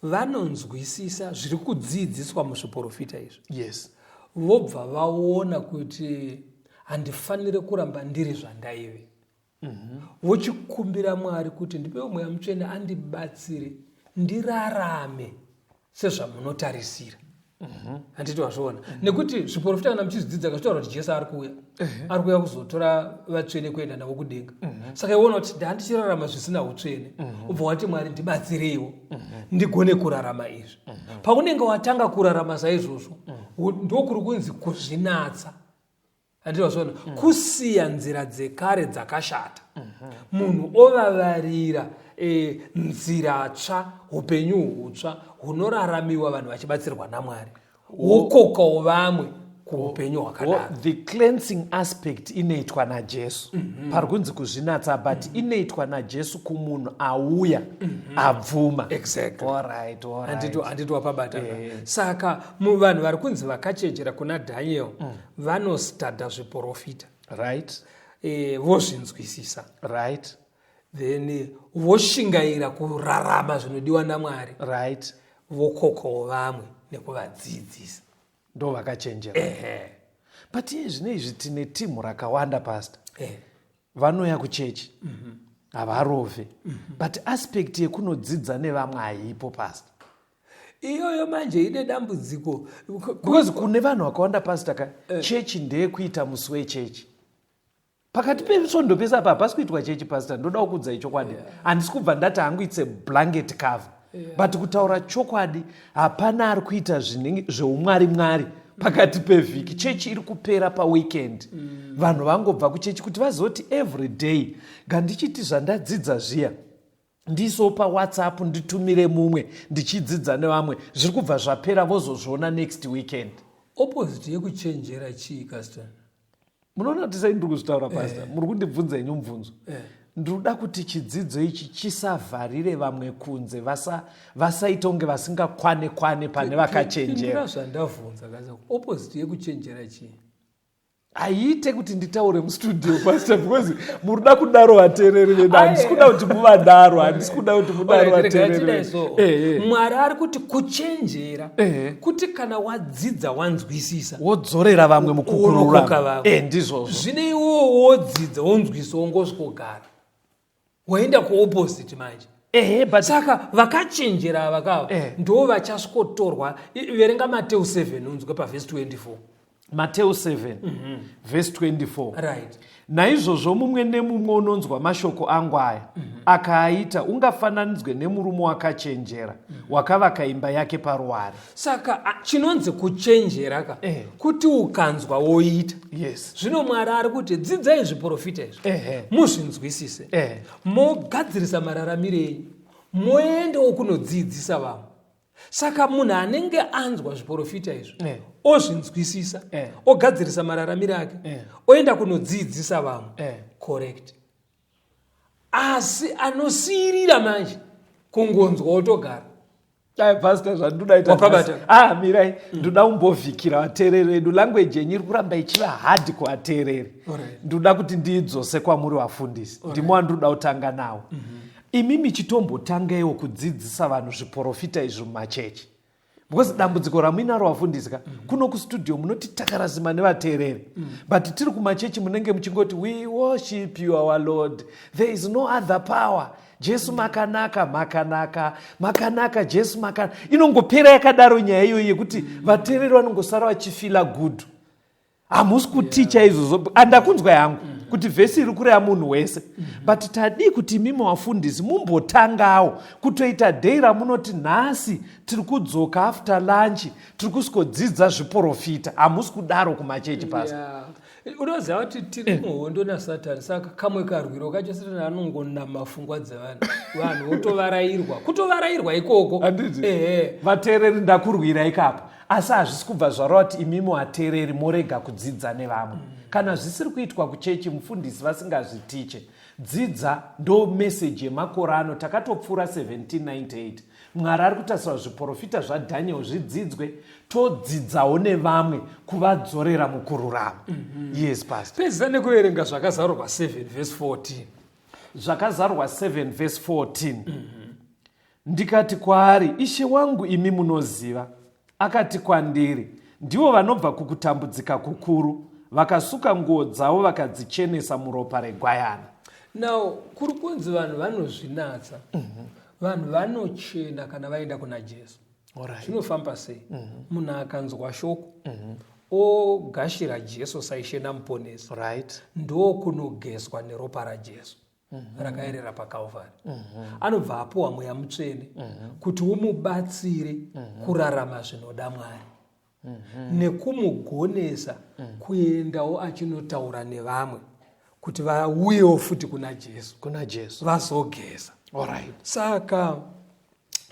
Vanonzwisisa zviri kudzidziswa muzviporofita izvi. Vobva vaona kuti handifaniri kuramba ndiri zvandaive. Vochikumbira Mwari kuti ndipewo Mweya Mutsvene andibatsire ndirarame sezvamunotarisira. Handiti wazviona? Nekuti zviporofita kana muchizvidzidza kazvitaura kuti Jesu ari kuuya. Ari kuuya kuzotora vatsvene kuenda navo kudenga. Saka iwe unoona kuti ndandichirarama zvisina utsvene. Ubva wati Mwari ndibatsireiwo ndigone kurarama izvi. Paunenge watanga kurarama saizvozvo, ndokuri kunzi kuzvinatsa. Handiti wazviona? Kusiya nzira dzekare dzakashata. Munhu ovavarira nzira tsva, upenyu hutsva hunoraramiwa vanhu vachibatsirwa naMwari. Wokokawo vamwe kuupenyu hwakadaro. The cleansing aspect inoitwa naJesu. Pari kunzi kuzvinatsa, but inoitwa naJesu kumunhu auya abvuma. All right, all right. Handiti wapabata. Saka vanhu vari kunzi vakachenjera kuna Daniel vanostadha zviporofita. Vozvinzwisisa. Then voshingaira kurarama zvinodiwa naMwari. Vokokawo vamwe nekuvadzidzisa. Ndo vakachenjera. But iye zvino izvi tine timu rakawanda, Pastor. Vanouya kuchechi, havarovhe. But aspect yekunodzidza nevamwe haipo, Pastor. Iyoyo manje ine dambudziko. Because kune vanhu vakawanda, Pastor, ka chechi ndeyekuita musi wechechi. Pakati pesvondo pese apa hapasi kuitwa chechi, Pastor. Ndoda kukuudzai chokwadi. Handisi kubva ndati hangu it's a blanket cover. But kutaura chokwadi, hapana ari kuita zveumwari mwari pakati pevhiki. Chechi iri kupera paweekend. Vanhu vangobva kuchechi kuti vazoti every day ngandichiti zvandadzidza zviya ndiisewo paWhatsApp, nditumire mumwe, ndichidzidza nevamwe. Zviri kubva zvapera, vozozviona next weekend. Opposite yekuchenjera chii, Caston? Munoona kuti sei ndiri kuzvitaura, Pastor? Muri kundibvunza henyu mubvunzo. Ndinoda kuti chidzidzo ichi chisavharire vamwe kunze, vasaita kunge vasingakwane kwane pane vakachenjera. Pindura zvandabvunza, Kaza. Opposite yekuchenjera chii? Haiite kuti nditaure mustudio, Pastor, because murikuda kudaro vateereri vedu. Handisi kuda kuti muvadaro, handisi kuda kuti mudaro vateereri vedu. Mwari ari kuti kuchenjera kuti kana wadzidza wanzwisisa, wodzorera vamwe Unokoka mukukururama. Vamwe. Ndizvozvo. Zvino iwowo wodzidza wonzwisa wongosvikogara, waenda kuopposite manje. But Saka vakachenjera ava kava ndo vachasvikotorwa. Verenga Mateu 7 unzwe pavhesi 24. Mateu 7 vhesi 24. Naizvozvo mumwe nemumwe unonzwa mashoko angu aya akaaita ungafananidzwe nemurume wakachenjera wakavaka imba yake paruware. Saka chinonzi kuchenjera ka kuti ukanzwa woita. Zvino Mwari ari kuti dzidzai zviprofita izvi, muzvinzwisise, mogadzirisa mararamiro enyu, moendawo kunodzidzisa vamwe. Saka munhu anenge anzwa zviprofita izvi Ozvinzwisisa, ogadzirisa mararamiro ake, oenda kunodzidzisa vamwe. Correct. Asi anosiyirira manje kungonzwa otogara. Ai, pastor, zvandoda ita Wakabata. nhasi. Ah, mirai, ndoda kumbovhikira vateereri vedu. Language yenyu iri kuramba ichiva hard kuvateereri. Ndoda kuti ndiidzose kwamuri vafundisi. Ndimo wandoda kutanga nawo. Imimi chitombotangaiwo kudzidzisa vanhu zviprofita izvi mumachechi, because dambudziko ramuinaro vafundisi ka, kuno kustudio munoti takarasima nevateereri, but tiri kumachechi munenge muchingoti, "We worship you, our Lord, there is no other power, Jesu makanaka, makanaka, makanaka, Jesu makanaka." Inongopera yakadaro nyaya iyoyi yekuti vateereri vanongosara vachifeela good. Hamusi kuticha izvozvo. Andakunzwa yangu kuti vhesi iri kureva munhu wese, but tadii kuti imimi vafundisi mumbotangawo kutoita day ramunoti, "Nhasi tiri kudzoka after lunch, tiri kusvikodzidza zviprofita"? Hamusi kudaro kumachechi, pasi. Yeah. Unoziva kuti tiri muhondo naSatani, saka kamwe karwiro kacho, Satani anongonama pfungwa dzevanhu, vanhu votovarairwa, kutovarairwa ikoko. Handiti? Ehe. Vateereri, ndakurwira ikapa, asi hazvisi kubva zvareva kuti imimi vateereri morega kudzidza nevamwe. Kana zvisiri kuitwa kuchechi, mufundisi vasingazvitiche, dzidza. Ndo meseji yemakore ano, takatopfuura 1798. Mwari ari kutarisira zviprofita zvaDhaniel zvidzidzwe, todzidzawo nevamwe kuvadzorera mukururama. Yes, pastor. Pedzisa nekuverenga Zvakazarurwa 7 vhesi 14. Zvakazarurwa 7 vhesi 14. Ndikati kwaari, "Ishe wangu, imi munoziva." Akati kwandiri, "Ndivo vanobva kukutambudzika kukuru, vakasuka nguo dzavo vakadzichenesa muropa reGwayana." Now kuri kunzi vanhu vanozvinatsa, vanhu vanochena kana vaenda kuna Jesu. Zvinofamba sei? Munhu akanzwa shoko, ogashira Jesu saIshe naMuponesi, ndokunogezwa neropa raJesu rakaerera paKalvari, anobva apiwa Mweya Mutsvene kuti umubatsire kurarama zvinoda Mwari nekumugonesa kuendawo achinotaura nevamwe kuti vauyewo futi kuna Jesu, kuna Jesu, vazogeza. Saka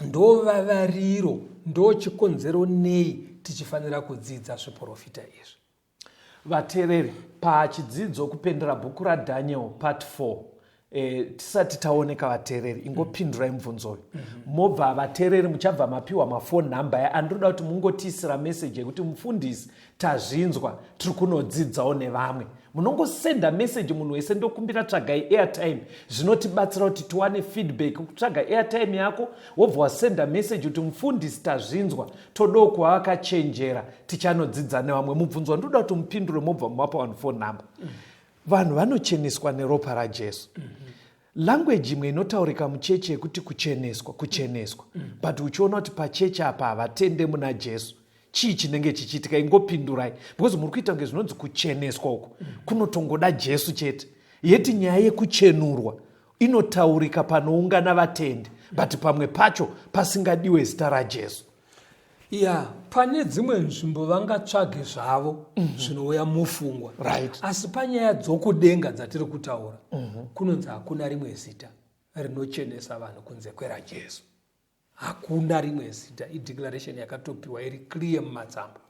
ndovavariro, ndo chikonzero nei tichifanira kudzidza zviprofita izvi. Vateereri, pachidzidzo kupendera bhuku raDaniel part 4, tisati taoneka, vateereri, ingopindurai mubvunzo uyu. Mobva vateereri muchabva mapiwa mafoni namba ya andinoda kuti mungotiisira meseji yekuti, "Mufundisi, tazvinzwa, tiri kunodzidzawo nevamwe." Munongosenda meseji munhu wese. Ndokumbira, tsvagai airtime, zvinotibatsira kuti tiwane feedback. Kutsvaga airtime yako, wobva wasenda meseji kuti, "Mufundisi, tazvinzwa, todawo kuva vakachenjera, tichanodzidza nevamwe." Mubvunzo wandoda kuti mupindure, mobva mumapa vanhu phone number. Vanhu vanocheneswa neropa raJesu. Language imwe inotaurika muchechi yekuti kucheneswa, kucheneswa, but uchiona kuti pachechi apa havatende muna Jesu, chii chinenge chichiitika? Ingopindurai, because muri kuita kunge zvinonzi kucheneswa uku kunotongoda Jesu chete, yeti nyaya yekuchenurwa inotaurika panoungana vatendi, but pamwe pacho pasingadiwe zita raJesu. Ya, pane dzimwe nzvimbo vangatsvage zvavo zvinouya mufungwa, asi panyaya dzokudenga dzatiri kutaura, kunonzi hakuna rimwe zita rinochenesa vanhu kunze kweraJesu. Hakuna rimwe zita. Ideclaration yakatopiwa iri clear mumatsamba.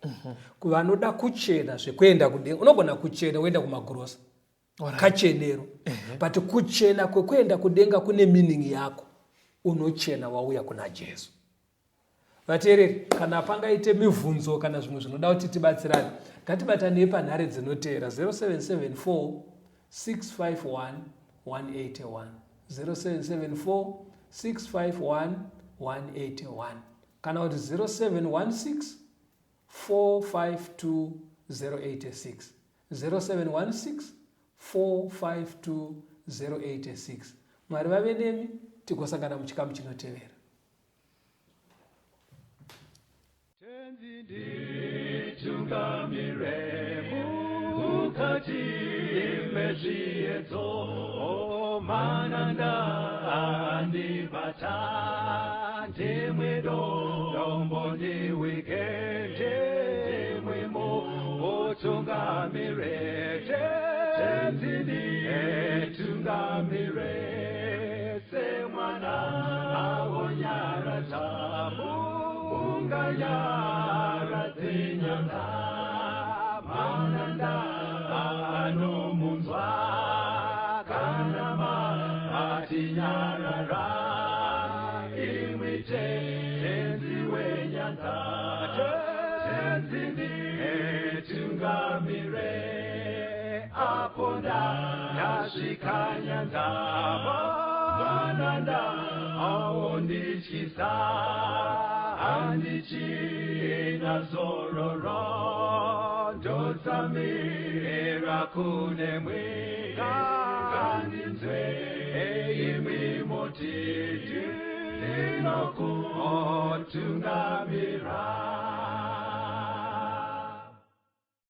Kuvanoda kuchena zvekuenda kudenga, unogona kuchena woenda kumagrosa, kachenero, but kuchena kwekuenda kudenga kune meaning yako. Unochena wauya kuna Jesu. Vateereri, kana pangaite mibvunzo kana zvimwe zvinoda kuti tibatsirane, ngatibatanei panhare dzinotevera: 0774 651 181, 0774 651 181, kana kuti 0716 452 086, 0716 452 086. Mwari vave nemi, tigosangana muchikamu chinotevera. Tenzi nditungamire mukati mezviedzo, mananda andibata, ndimwe dombo ndiwike, ndimwimo utungamire. Tenzi nditungamire semwana awonyaradza. Unganyaradze nyanza, mananda anomunzwa, kana matinyarara, imwi Tenzi wenyanza, Tenzi nditungamire, apo ndasvika nyanza, mananda aondityisa, handichina zororo, ndotsamira kunemwi, ngandinzwe imwi mutiti, ndinokutungamira.